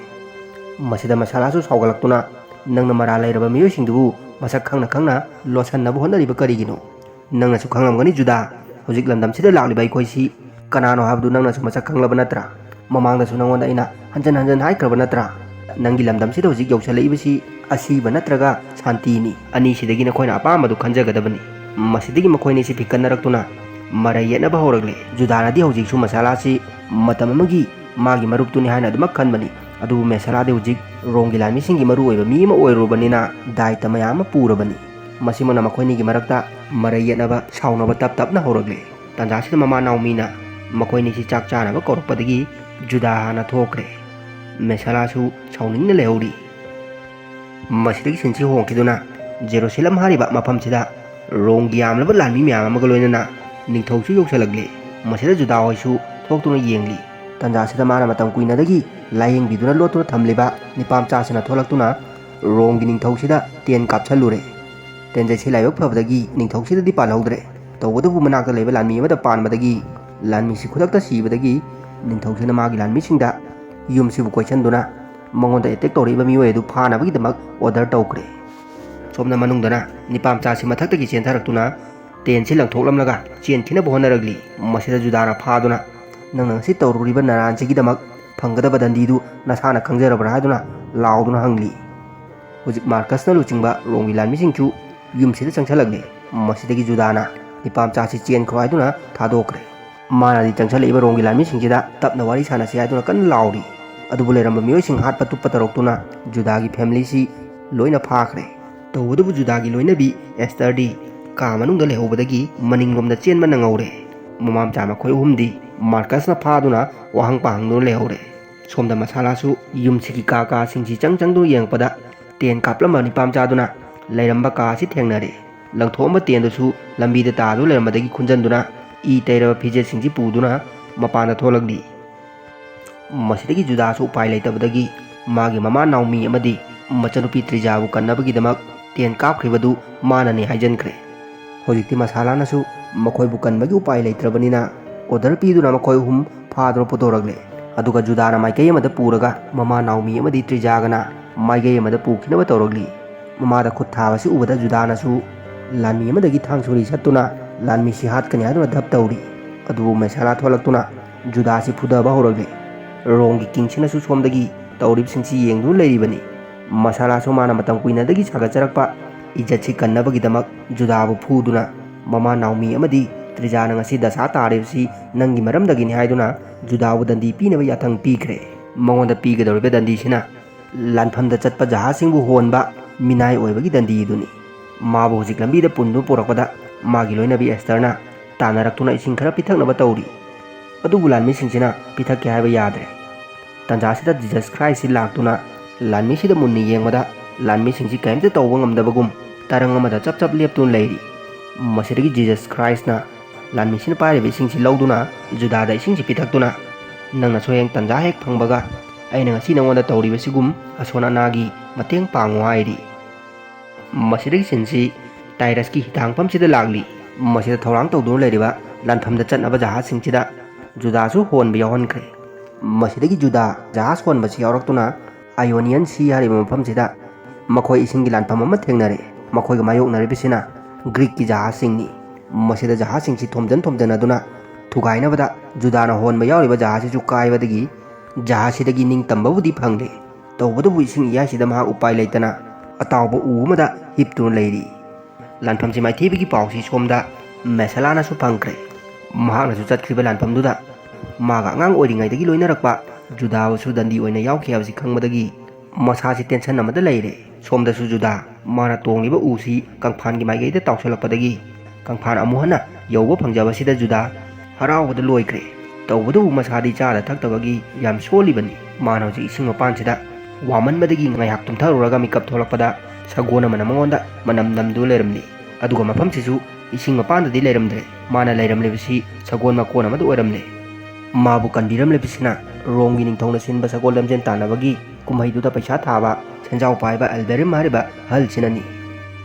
ꯃꯁꯤꯗ ꯃꯦꯁꯥꯂꯥꯁꯨ ꯁꯥꯎꯒꯠꯂꯛꯇꯨꯅ, "ꯅꯪꯅ ꯃꯔꯥꯜ ꯂꯩꯔꯕ ꯃꯤꯑꯣꯏꯁꯤꯡꯗꯨꯕꯨ ꯃꯁꯛ ꯈꯪꯅ ꯈꯪꯅ ꯂꯣꯠꯁꯟꯅꯕ ꯍꯣꯠꯅꯔꯤꯕ ꯀꯔꯤꯒꯤꯅꯣ? ꯅꯪꯅꯁꯨ ꯈꯪꯂꯝꯒꯅꯤ ꯖꯨꯗꯥ, ꯍꯧꯖꯤꯛ ꯂꯝꯗꯝꯁꯤꯗ ꯂꯥꯛꯂꯤꯕ ꯑꯩꯈꯣꯏꯁꯤ ꯀꯅꯥꯅꯣ ꯍꯥꯏꯕꯗꯨ ꯅꯪꯅꯁꯨ ꯃꯁꯛ ꯈꯪꯂꯕ ꯅꯠꯇ꯭ꯔꯥ? ꯃꯃꯥꯡꯗꯁꯨ ꯅꯪꯉꯣꯟꯗ ꯑꯩꯅ ꯍꯟꯖꯟ ꯍꯟꯖꯟ ꯍꯥꯏꯈ꯭ꯔꯕ ꯅꯠꯇ꯭ꯔꯥ? ꯅꯪꯒꯤ ꯂꯝꯗꯝꯁꯤꯗ ꯍꯧꯖꯤꯛ ꯌꯧꯁꯜꯂꯛꯏꯕꯁꯤ ꯑꯁꯤꯕ ꯅꯠꯇ꯭ꯔꯒ ꯁꯥꯟꯇꯤꯅꯤ꯫ ꯑꯅꯤꯁꯤꯗꯒꯤ ꯅꯈꯣꯏꯅ ꯑꯄꯥꯝꯕꯗꯨ ꯈꯟꯖꯒꯗꯕꯅꯤ"꯫ ꯃꯁꯤꯗꯒꯤ ꯃꯈꯣꯏꯅꯤꯁꯤ ꯐꯤꯛꯀꯟꯅꯔꯛꯇꯨꯅ ꯃꯔꯩ ꯌꯦꯠꯅꯕ ꯍꯧꯔꯛꯂꯦ꯫ ꯖꯨꯗꯥꯅꯗꯤ ꯍꯧꯖꯤꯛꯁꯨ ꯃꯦꯁꯥꯂꯥꯁꯤ ꯃꯇꯝ ꯑꯃꯒꯤ ꯃꯥꯒꯤ ꯃꯔꯨꯞꯇꯨꯅꯤ ꯍꯥꯏꯅ ꯑꯗꯨꯃꯛ ꯈꯟꯕꯅꯤ꯫ ꯑꯗꯨꯕꯨ ꯃꯦꯁꯥꯂꯥꯗꯤ ꯍꯧꯖꯤꯛ ꯔꯣꯝꯒꯤ ꯂꯥꯟꯃꯤꯁꯤꯡꯒꯤ ꯃꯔꯨ ꯑꯣꯏꯕ ꯃꯤ ꯑꯃ ꯑꯣꯏꯔꯨꯔꯕꯅꯤꯅ ꯗꯥꯏꯇ ꯃꯌꯥꯝ ꯑꯃ ꯄꯨꯔꯕꯅꯤ꯫ ꯃꯁꯤꯃꯛꯅ ꯃꯈꯣꯏꯅꯤꯒꯤ ꯃꯔꯛꯇ ꯃꯔꯩ ꯌꯦꯠꯅꯕ, ꯁꯥꯎꯅꯕ ꯇꯞ ꯇꯞꯅ ꯍꯧꯔꯛꯂꯦ꯫ ꯇꯥꯟꯖꯥꯁꯤꯗ ꯃꯃꯥ ꯅꯥꯎꯃꯤꯅ ꯃꯈꯣꯏꯅꯤꯁꯤ ꯆꯥꯛ ꯆꯥꯅꯕ ꯀꯧꯔꯛꯄꯗꯒꯤ ꯖꯨꯗꯥ ꯍꯥꯟꯅ ꯊꯣꯛꯈ꯭ꯔꯦ꯫ ꯃꯦꯁꯥꯂꯥꯁꯨ ꯁꯥꯎꯅꯤꯡꯅ ꯂꯩꯍꯧꯔꯤ꯫ ꯃꯁꯤꯗꯒꯤ ꯁꯤꯟꯁꯤ ꯍꯣꯡꯈꯤꯗꯨꯅ ꯖꯦꯔꯨꯁꯂꯝ ꯍꯥꯏꯔꯤꯕ ꯃꯐꯝꯁꯤꯗ ꯔꯣꯝꯒꯤ ꯌꯥꯝꯂꯕ ꯂꯥꯟꯃꯤ ꯃꯌꯥꯝ ꯑꯃꯒ ꯂꯣꯏꯅꯅ ꯅꯤꯡꯊꯧꯁꯨ ꯌꯧꯁꯤꯜꯂꯛꯂꯦ꯫ ꯃꯁꯤꯗ ꯖꯨꯗꯥ ꯍꯣꯏꯁꯨ ꯊꯣꯛꯇꯨꯅ ꯌꯦꯡꯂꯤ꯫ ꯇꯥꯟꯖꯥꯁꯤꯗ ꯃꯥꯅ ꯃꯇꯝ ꯀꯨꯏꯅꯗꯒꯤ ꯂꯥꯌꯦꯡꯕꯤꯗꯨꯅ ꯂꯣꯠꯇꯨꯅ ꯊꯝꯂꯤꯕ ꯅꯤꯄꯥ ꯃꯆꯥꯁꯤꯅ ꯊꯣꯛꯂꯛꯇꯨꯅ ꯔꯣꯝꯒꯤ ꯅꯤꯡꯊꯧꯁꯤꯗ ꯇꯦꯟ ꯀꯥꯞꯁꯜꯂꯨꯔꯦ꯫ ꯇꯦꯟꯖꯩꯁꯤ ꯂꯥꯏꯕꯛ ꯐꯕꯗꯒꯤ ꯅꯤꯡꯊꯧꯁꯤꯗꯗꯤ ꯄꯥꯜꯍꯧꯗ꯭ꯔꯦ꯫ ꯇꯧꯕꯇꯕꯨ ꯃꯅꯥꯛꯇ ꯂꯩꯕ ꯂꯥꯟꯃꯤ ꯑꯃꯗ ꯄꯥꯟꯕꯗꯒꯤ ꯂꯥꯟꯃꯤꯁꯤ ꯈꯨꯗꯛꯇ ꯁꯤꯕꯗꯒꯤ ꯅꯤꯡꯊꯧꯁꯤꯅ ꯃꯥꯒꯤ ꯂꯥꯟꯃꯤꯁꯤꯡꯗ ꯌꯨꯝꯁꯤꯕꯨ ꯀꯣꯏꯁꯟꯗꯨꯅ ꯃꯉꯣꯟꯗ ꯑꯦꯇꯦꯛ ꯇꯧꯔꯛꯏꯕ ꯃꯤꯑꯣꯏ ꯑꯗꯨ ꯐꯥꯅꯕꯒꯤꯗꯃꯛ ꯑꯣꯔꯗꯔ ꯇꯧꯈ꯭ꯔꯦ꯫ ꯁꯣꯝꯗ ꯃꯅꯨꯡꯗꯅ ꯅꯤꯄꯥ ꯃꯆꯥꯁꯤ ꯃꯊꯛꯇꯒꯤ ꯆꯦꯟꯊꯔꯛꯇꯨꯅ ꯇꯦꯟꯁꯤ ꯂꯪꯊꯣꯛꯂꯝꯂꯒ ꯆꯦꯟꯈꯤꯅꯕ ꯍꯣꯠꯅꯔꯛꯂꯤ꯫ ꯃꯁꯤꯗ ꯖꯨꯗꯥꯅ ꯐꯥꯗꯨꯅ, "ꯅꯪꯅ ꯉꯁꯤ ꯇꯧꯔꯨꯔꯤꯕ ꯅꯔꯥꯟꯁꯤꯒꯤꯗꯃꯛ ꯐꯪꯒꯗꯕ ꯗꯟꯗꯤꯗꯨ ꯅꯁꯥꯅ ꯈꯪꯖꯔꯕ꯭ꯔꯥ?" ꯍꯥꯏꯗꯨꯅ ꯂꯥꯎꯗꯨꯅ ꯍꯪꯂꯤ꯫ ꯍꯧꯖꯤꯛ ꯃꯥꯔꯀꯁꯅ ꯂꯨꯆꯤꯡꯕ ꯔꯣꯝꯒꯤ ꯂꯥꯟꯃꯤꯁꯤꯡꯁꯨ ꯌꯨꯝꯁꯤꯗ ꯆꯪꯁꯤꯜꯂꯛꯂꯦ꯫ ꯃꯁꯤꯗꯒꯤ ꯖꯨꯗꯥꯅ ꯅꯤꯄꯥ ꯃꯆꯥꯁꯤ ꯆꯦꯟꯈ꯭ꯔꯣ ꯍꯥꯏꯗꯨꯅ ꯊꯥꯗꯣꯛꯈ꯭ꯔꯦ꯫ ꯃꯥꯅꯗꯤ ꯆꯪꯁꯤꯜꯂꯛꯏꯕ ꯔꯣꯝꯒꯤ ꯂꯥꯟꯃꯤꯁꯤꯡꯁꯤꯗ ꯇꯞꯅ ꯋꯥꯔꯤ ꯁꯥꯟꯅꯁꯤ ꯍꯥꯏꯗꯨꯅ ꯀꯟꯅ ꯂꯥꯎꯔꯤ꯫ ꯑꯗꯨꯕꯨ ꯂꯩꯔꯝꯕ ꯃꯤꯑꯣꯏꯁꯤꯡ ꯍꯥꯠꯄ ꯇꯨꯞꯄ ꯇꯧꯔꯛꯇꯨꯅ ꯖꯨꯗꯥꯒꯤ ꯐꯦꯃꯤꯂꯤꯁꯤ ꯂꯣꯏꯅ ꯐꯥꯈ꯭ꯔꯦ꯫ ꯇꯧꯕꯇꯕꯨ ꯖꯨꯗꯥꯒꯤ ꯂꯣꯏꯅꯕꯤ ꯑꯦꯁꯇꯔꯗꯤ ꯀꯥ ꯃꯅꯨꯡꯗ ꯂꯩꯍꯧꯕꯗꯒꯤ ꯃꯅꯤꯡꯂꯣꯝꯗ ꯆꯦꯟꯕ ꯅꯪꯍꯧꯔꯦ꯫ ꯃꯃꯥ ꯃꯆꯥ ꯃꯈꯣꯏ ꯑꯍꯨꯝꯗꯤ ꯃꯥꯔꯀꯁꯅ ꯐꯥꯗꯨꯅ ꯋꯥꯍꯪ ꯄꯥꯍꯪꯗꯨꯅ ꯂꯩꯍꯧꯔꯦ꯫ ꯁꯣꯝꯗ ꯃꯁꯥꯂꯥꯁꯨ ꯌꯨꯝꯁꯤꯒꯤ ꯀꯥ ꯀꯥꯁꯤꯡꯁꯤ ꯆꯪ ꯆꯪꯗꯨꯅ ꯌꯦꯡꯉꯛꯄꯗ ꯇꯦꯟ ꯀꯥꯞꯂꯝꯕ ꯅꯤꯄꯥ ꯃꯆꯥꯗꯨꯅ ꯂꯩꯔꯝꯕ ꯀꯥ ꯑꯁꯤ ꯊꯦꯡꯅꯔꯦ꯫ ꯂꯪꯊꯣꯛꯑꯝꯕ ꯇꯦꯟꯗꯨꯁꯨ ꯂꯝꯕꯤꯗ ꯇꯥꯗꯨꯅ ꯂꯩꯔꯝꯕꯗꯒꯤ ꯈꯨꯟꯖꯟꯗꯨꯅ ꯏ ꯇꯩꯔꯕ ꯐꯤꯖꯦꯠꯁꯤꯡꯁꯤ ꯄꯨꯗꯨꯅ ꯃꯄꯥꯟꯗ ꯊꯣꯛꯂꯛꯂꯤ꯫ ꯃꯁꯤꯗꯒꯤ ꯖꯨꯗꯥꯁꯨ ꯎꯄꯥꯏ ꯂꯩꯇꯕꯗꯒꯤ ꯃꯥꯒꯤ ꯃꯃꯥ ꯅꯥꯎꯃꯤ ꯑꯃꯗꯤ ꯃꯆꯟꯅꯨꯄꯤ ꯇ꯭ꯔꯤꯖꯥꯕꯨ ꯀꯟꯅꯕꯒꯤꯗꯃꯛ ꯇꯦꯟ ꯀꯥꯞꯈ꯭ꯔꯤꯕꯗꯨ ꯃꯥꯅꯅꯤ ꯍꯥꯏꯖꯟꯈ꯭ꯔꯦ꯫ ꯍꯧꯖꯤꯛꯇꯤ ꯃꯁꯥꯂꯥꯅꯁꯨ ꯃꯈꯣꯏꯕꯨ ꯀꯟꯕꯒꯤ ꯎꯄꯥꯏ ꯂꯩꯇ꯭ꯔꯕꯅꯤꯅ ꯑꯣꯔꯗꯔ ꯄꯤꯗꯨꯅ ꯃꯈꯣꯏ ꯑꯍꯨꯝ ꯐꯥꯗꯨꯅ ꯄꯨꯊꯣꯔꯛꯂꯦ꯫ ꯑꯗꯨꯒ ꯖꯨꯗꯥꯅ ꯃꯥꯏꯀꯩ ꯑꯃꯗ ꯄꯨꯔꯒ ꯃꯃꯥ ꯅꯥꯎꯃꯤ ꯑꯃꯗꯤ ꯇ꯭ꯔꯤꯖꯥꯒꯅ ꯃꯥꯏꯀꯩ ꯑꯃꯗ ꯄꯨꯈꯤꯅꯕ ꯇꯧꯔꯛꯂꯤ꯫ ꯃꯃꯥꯗ ꯈꯨꯠ ꯊꯥꯕꯁꯤ ꯎꯕꯗ ꯖꯨꯗꯥꯅꯁꯨ ꯂꯥꯟꯃꯤ ꯑꯃꯗꯒꯤ ꯊꯥꯡ ꯁꯣꯔꯤ ꯁꯠꯇꯨꯅ ꯂꯥꯟꯃꯤꯁꯤ ꯍꯥꯠꯀꯅꯤ ꯍꯥꯏꯗꯨꯅ ꯙꯞ ꯇꯧꯔꯤ꯫ ꯑꯗꯨꯕꯨ ꯃꯁꯥꯂꯥ ꯊꯣꯛꯂꯛꯇꯨꯅ ꯖꯨꯗꯥꯁꯤ ꯐꯨꯗꯕ ꯍꯧꯔꯛꯂꯦ꯫ ꯔꯣꯝꯒꯤ ꯀꯤꯡꯁꯤꯅꯁꯨ ꯁꯣꯝꯗꯒꯤ ꯇꯧꯔꯤꯕꯁꯤꯡꯁꯤ ꯌꯦꯡꯗꯨꯅ ꯂꯩꯔꯤꯕꯅꯤ꯫ ꯃꯁꯥꯂꯥꯁꯨ ꯃꯥꯅ ꯃꯇꯝ ꯀꯨꯏꯅꯗꯒꯤ ꯁꯥꯒꯠꯆꯔꯛꯄ ꯏꯖꯠꯁꯤ ꯀꯟꯅꯕꯒꯤꯗꯃꯛ ꯖꯨꯗꯥꯕꯨ ꯐꯨꯗꯨꯅ, "ꯃꯃꯥ ꯅꯥꯎꯃꯤ ꯑꯃꯗꯤ ꯇ꯭ꯔꯤꯖꯥꯅ ꯉꯁꯤ ꯗꯁꯥ ꯇꯥꯔꯤꯕꯁꯤ ꯅꯪꯒꯤ ꯃꯔꯝꯗꯒꯤꯅꯤ" ꯍꯥꯏꯗꯨꯅ ꯖꯨꯗꯥꯕꯨ ꯗꯟꯗꯤ ꯄꯤꯅꯕ ꯌꯥꯊꯪ ꯄꯤꯈ꯭ꯔꯦ꯫ ꯃꯉꯣꯟꯗ ꯄꯤꯒꯗꯧꯔꯤꯕ ꯗꯟꯗꯤꯁꯤꯅ ꯂꯥꯟꯐꯝꯗ ꯆꯠꯄ ꯖꯍꯥꯖꯁꯤꯡꯕꯨ ꯍꯣꯟꯕ ꯃꯤꯅꯥꯏ ꯑꯣꯏꯕꯒꯤ ꯗꯟꯗꯤ ꯑꯗꯨꯅꯤ꯫ ꯃꯥꯕꯨ ꯍꯧꯖꯤꯛ ꯂꯝꯕꯤꯗ ꯄꯨꯟꯗꯨꯅ ꯄꯨꯔꯛꯄꯗ ꯃꯥꯒꯤ ꯂꯣꯏꯅꯕꯤ ꯑꯦꯁꯇꯔꯅ ꯇꯥꯟꯅꯔꯛꯇꯨꯅ ꯏꯁꯤꯡ ꯈꯔ ꯄꯤꯊꯛꯅꯕ ꯇꯧꯔꯤ꯫ ꯑꯗꯨꯕꯨ ꯂꯥꯟꯃꯤꯁꯤꯡꯁꯤꯅ ꯄꯤꯊꯛꯀꯦ ꯍꯥꯏꯕ ꯌꯥꯗ꯭ꯔꯦ꯫ ꯇꯟꯖꯥꯁꯤꯗ ꯖꯤꯖꯁ ꯈ꯭ꯔꯥꯏꯁꯁꯤ ꯂꯥꯛꯇꯨꯅ ꯂꯥꯟꯃꯤꯁꯤꯗ ꯃꯨꯟꯅ ꯌꯦꯡꯕꯗ ꯂꯥꯟꯃꯤꯁꯤꯡꯁꯤ ꯀꯔꯤꯝꯇ ꯇꯧꯕ ꯉꯝꯗꯕꯒꯨꯝ ꯇꯔꯪ ꯑꯃꯗ ꯆꯞ ꯆꯞ ꯂꯦꯞꯇꯨꯅ ꯂꯩꯔꯤ꯫ ꯃꯁꯤꯗꯒꯤ ꯖꯤꯖꯁ ꯈ꯭ꯔꯥꯏꯁꯅ ꯂꯥꯟꯃꯤꯁꯤꯅ ꯄꯥꯏꯔꯤꯕ ꯏꯁꯤꯡꯁꯤ ꯂꯧꯗꯨꯅ ꯖꯨꯗꯥꯗ ꯏꯁꯤꯡꯁꯤ ꯄꯤꯊꯛꯇꯨꯅ, ꯅꯪꯅꯁꯨ ꯍꯌꯦꯡ ꯇꯟꯖꯥ ꯍꯦꯛ ꯐꯪꯕꯒ ꯑꯩꯅ ꯉꯁꯤ ꯅꯉꯣꯟꯗ ꯇꯧꯔꯤꯕꯁꯤꯒꯨꯝ ꯑꯁꯣꯟ ꯑꯅꯥꯒꯤ ꯃꯇꯦꯡ ꯄꯥꯡꯉꯨ ꯍꯥꯏꯔꯤ꯫ ꯃꯁꯤꯗꯒꯤ ꯁꯤꯟꯁꯤ ꯇꯥꯏꯔꯁꯀꯤ ꯍꯤꯊꯥꯡꯐꯝꯁꯤꯗ ꯂꯥꯛꯂꯤ꯫ ꯃꯁꯤꯗ ꯊꯧꯔꯥꯡ ꯇꯧꯗꯨꯅ ꯂꯩꯔꯤꯕ ꯂꯥꯟꯐꯝꯗ ꯆꯠꯅꯕ ꯖꯍꯥꯖꯁꯤꯡꯁꯤꯗ ꯖꯨꯗꯥꯁꯨ ꯍꯣꯟꯕ ꯌꯥꯎꯍꯟꯈ꯭ꯔꯦ꯫ ꯃꯁꯤꯗꯒꯤ ꯖꯨꯗꯥ ꯖꯍꯥꯖ ꯍꯣꯟꯕꯁꯤ ꯌꯥꯎꯔꯛꯇꯨꯅ ꯑꯥꯏꯑꯣꯅꯤꯌꯟ ꯁꯤ ꯍꯥꯏꯔꯤꯕ ꯃꯐꯝꯁꯤꯗ ꯃꯈꯣꯏ ꯏꯁꯤꯡꯒꯤ ꯂꯥꯟꯐꯝ ꯑꯃ ꯊꯦꯡꯅꯔꯦ꯫ ꯃꯈꯣꯏꯒ ꯃꯥꯌꯣꯛꯅꯔꯤꯕꯁꯤꯅ ꯒ꯭ꯔꯤꯛꯀꯤ ꯖꯍꯥꯖꯁꯤꯡꯅꯤ꯫ ꯃꯁꯤꯗ ꯖꯍꯥꯖꯁꯤꯡꯁꯤ ꯊꯣꯝꯖꯤꯟ ꯊꯣꯝꯖꯤꯟꯅꯗꯨꯅ ꯊꯨꯒꯥꯏꯅꯕꯗ ꯖꯨꯗꯥꯅ ꯍꯣꯟꯕ ꯌꯥꯎꯔꯤꯕ ꯖꯍꯥꯖꯁꯤꯁꯨ ꯀꯥꯏꯕꯗꯒꯤ ꯖꯍꯥꯖꯁꯤꯗꯒꯤ ꯅꯤꯡꯇꯝꯕꯕꯨꯗꯤ ꯐꯪꯂꯦ꯫ ꯇꯧꯕꯇꯕꯨ ꯏꯁꯤꯡ ꯏꯌꯥꯏꯁꯤꯗ ꯃꯍꯥꯛ ꯎꯄꯥꯏ ꯂꯩꯇꯅ ꯑꯇꯥꯎꯕ ꯎ ꯑꯃꯗ ꯍꯤꯞꯇꯨꯅ ꯂꯩꯔꯤ꯫ ꯂꯥꯟꯐꯝꯁꯤ ꯃꯥꯏꯊꯤꯕꯒꯤ ꯄꯥꯎꯁꯤ ꯁꯣꯝꯗ ꯃꯦꯁꯦꯂꯥꯅꯁꯨ ꯐꯪꯈ꯭ꯔꯦ꯫ ꯃꯍꯥꯛꯅꯁꯨ ꯆꯠꯈ꯭ꯔꯤꯕ ꯂꯥꯟꯐꯝꯗꯨꯗ ꯃꯥꯒ ꯑꯉꯥꯡ ꯑꯣꯏꯔꯤꯉꯩꯗꯒꯤ ꯂꯣꯏꯅꯔꯛꯄ ꯖꯨꯗꯥꯕꯨꯁꯨ ꯗꯟꯗꯤ ꯑꯣꯏꯅ ꯌꯥꯎꯈꯤ ꯍꯥꯏꯕꯁꯤ ꯈꯪꯕꯗꯒꯤ ꯃꯁꯥꯁꯤ ꯇꯦꯟꯁꯟ ꯑꯃꯗ ꯂꯩꯔꯦ꯫ ꯁꯣꯝꯗꯁꯨ ꯖꯨꯗꯥ ꯃꯥꯅ ꯇꯣꯡꯂꯤꯕ ꯎꯁꯤ ꯀꯪꯐꯥꯟꯒꯤ ꯃꯥꯏꯀꯩꯗ ꯇꯥꯎꯁꯜꯂꯛꯄꯗꯒꯤ ꯀꯪꯐꯥꯟ ꯑꯃꯨꯛ ꯍꯟꯅ ꯌꯧꯕ ꯐꯪꯖꯕꯁꯤꯗ ꯖꯨꯗꯥ ꯍꯔꯥꯎꯕꯗ ꯂꯣꯏꯈ꯭ꯔꯦ꯫ ꯇꯧꯕꯇꯕꯨ ꯃꯁꯥꯗꯤ ꯆꯥꯗ ꯊꯛꯇꯕꯒꯤ ꯌꯥꯝ ꯁꯣꯜꯂꯤꯕꯅꯤ꯫ ꯃꯥꯅ ꯍꯧꯖꯤꯛ ꯏꯁꯤꯡ ꯃꯄꯥꯟꯁꯤꯗ ꯋꯥꯃꯟꯕꯗꯒꯤ ꯉꯥꯏꯍꯥꯛ ꯇꯨꯝꯊꯔꯨꯔꯒ ꯃꯤꯀꯞ ꯊꯣꯛꯂꯛꯄꯗ ꯁꯒꯣꯜ ꯑꯃꯅ ꯃꯉꯣꯟꯗ ꯃꯅꯝ ꯅꯝꯗꯨꯅ ꯂꯩꯔꯝꯂꯤ꯫ ꯑꯗꯨꯒ ꯃꯐꯝꯁꯤꯁꯨ ꯏꯁꯤꯡ ꯃꯄꯥꯟꯗꯗꯤ ꯂꯩꯔꯝꯗ꯭ꯔꯦ꯫ ꯃꯥꯅ ꯂꯩꯔꯝꯂꯤꯕꯁꯤ ꯁꯒꯣꯜ ꯃꯀꯣꯟ ꯑꯃꯗ ꯑꯣꯏꯔꯝꯂꯦ꯫ ꯃꯥꯕꯨ ꯀꯟꯕꯤꯔꯝꯂꯤꯕꯁꯤꯅ ꯔꯣꯝꯒꯤ ꯅꯤꯡꯊꯧꯅ ꯁꯤꯟꯕ ꯁꯒꯣꯜ ꯂꯝꯖꯦꯟ ꯇꯥꯟꯅꯕꯒꯤ ꯀꯨꯝꯍꯩꯗꯨꯗ ꯄꯩꯁꯥ ꯊꯥꯕ ꯁꯦꯟꯖꯥꯎ ꯄꯥꯏꯕ ꯑꯦꯜꯕꯦꯔꯤꯝ ꯍꯥꯏꯔꯤꯕ ꯑꯍꯜꯁꯤꯅꯅꯤ꯫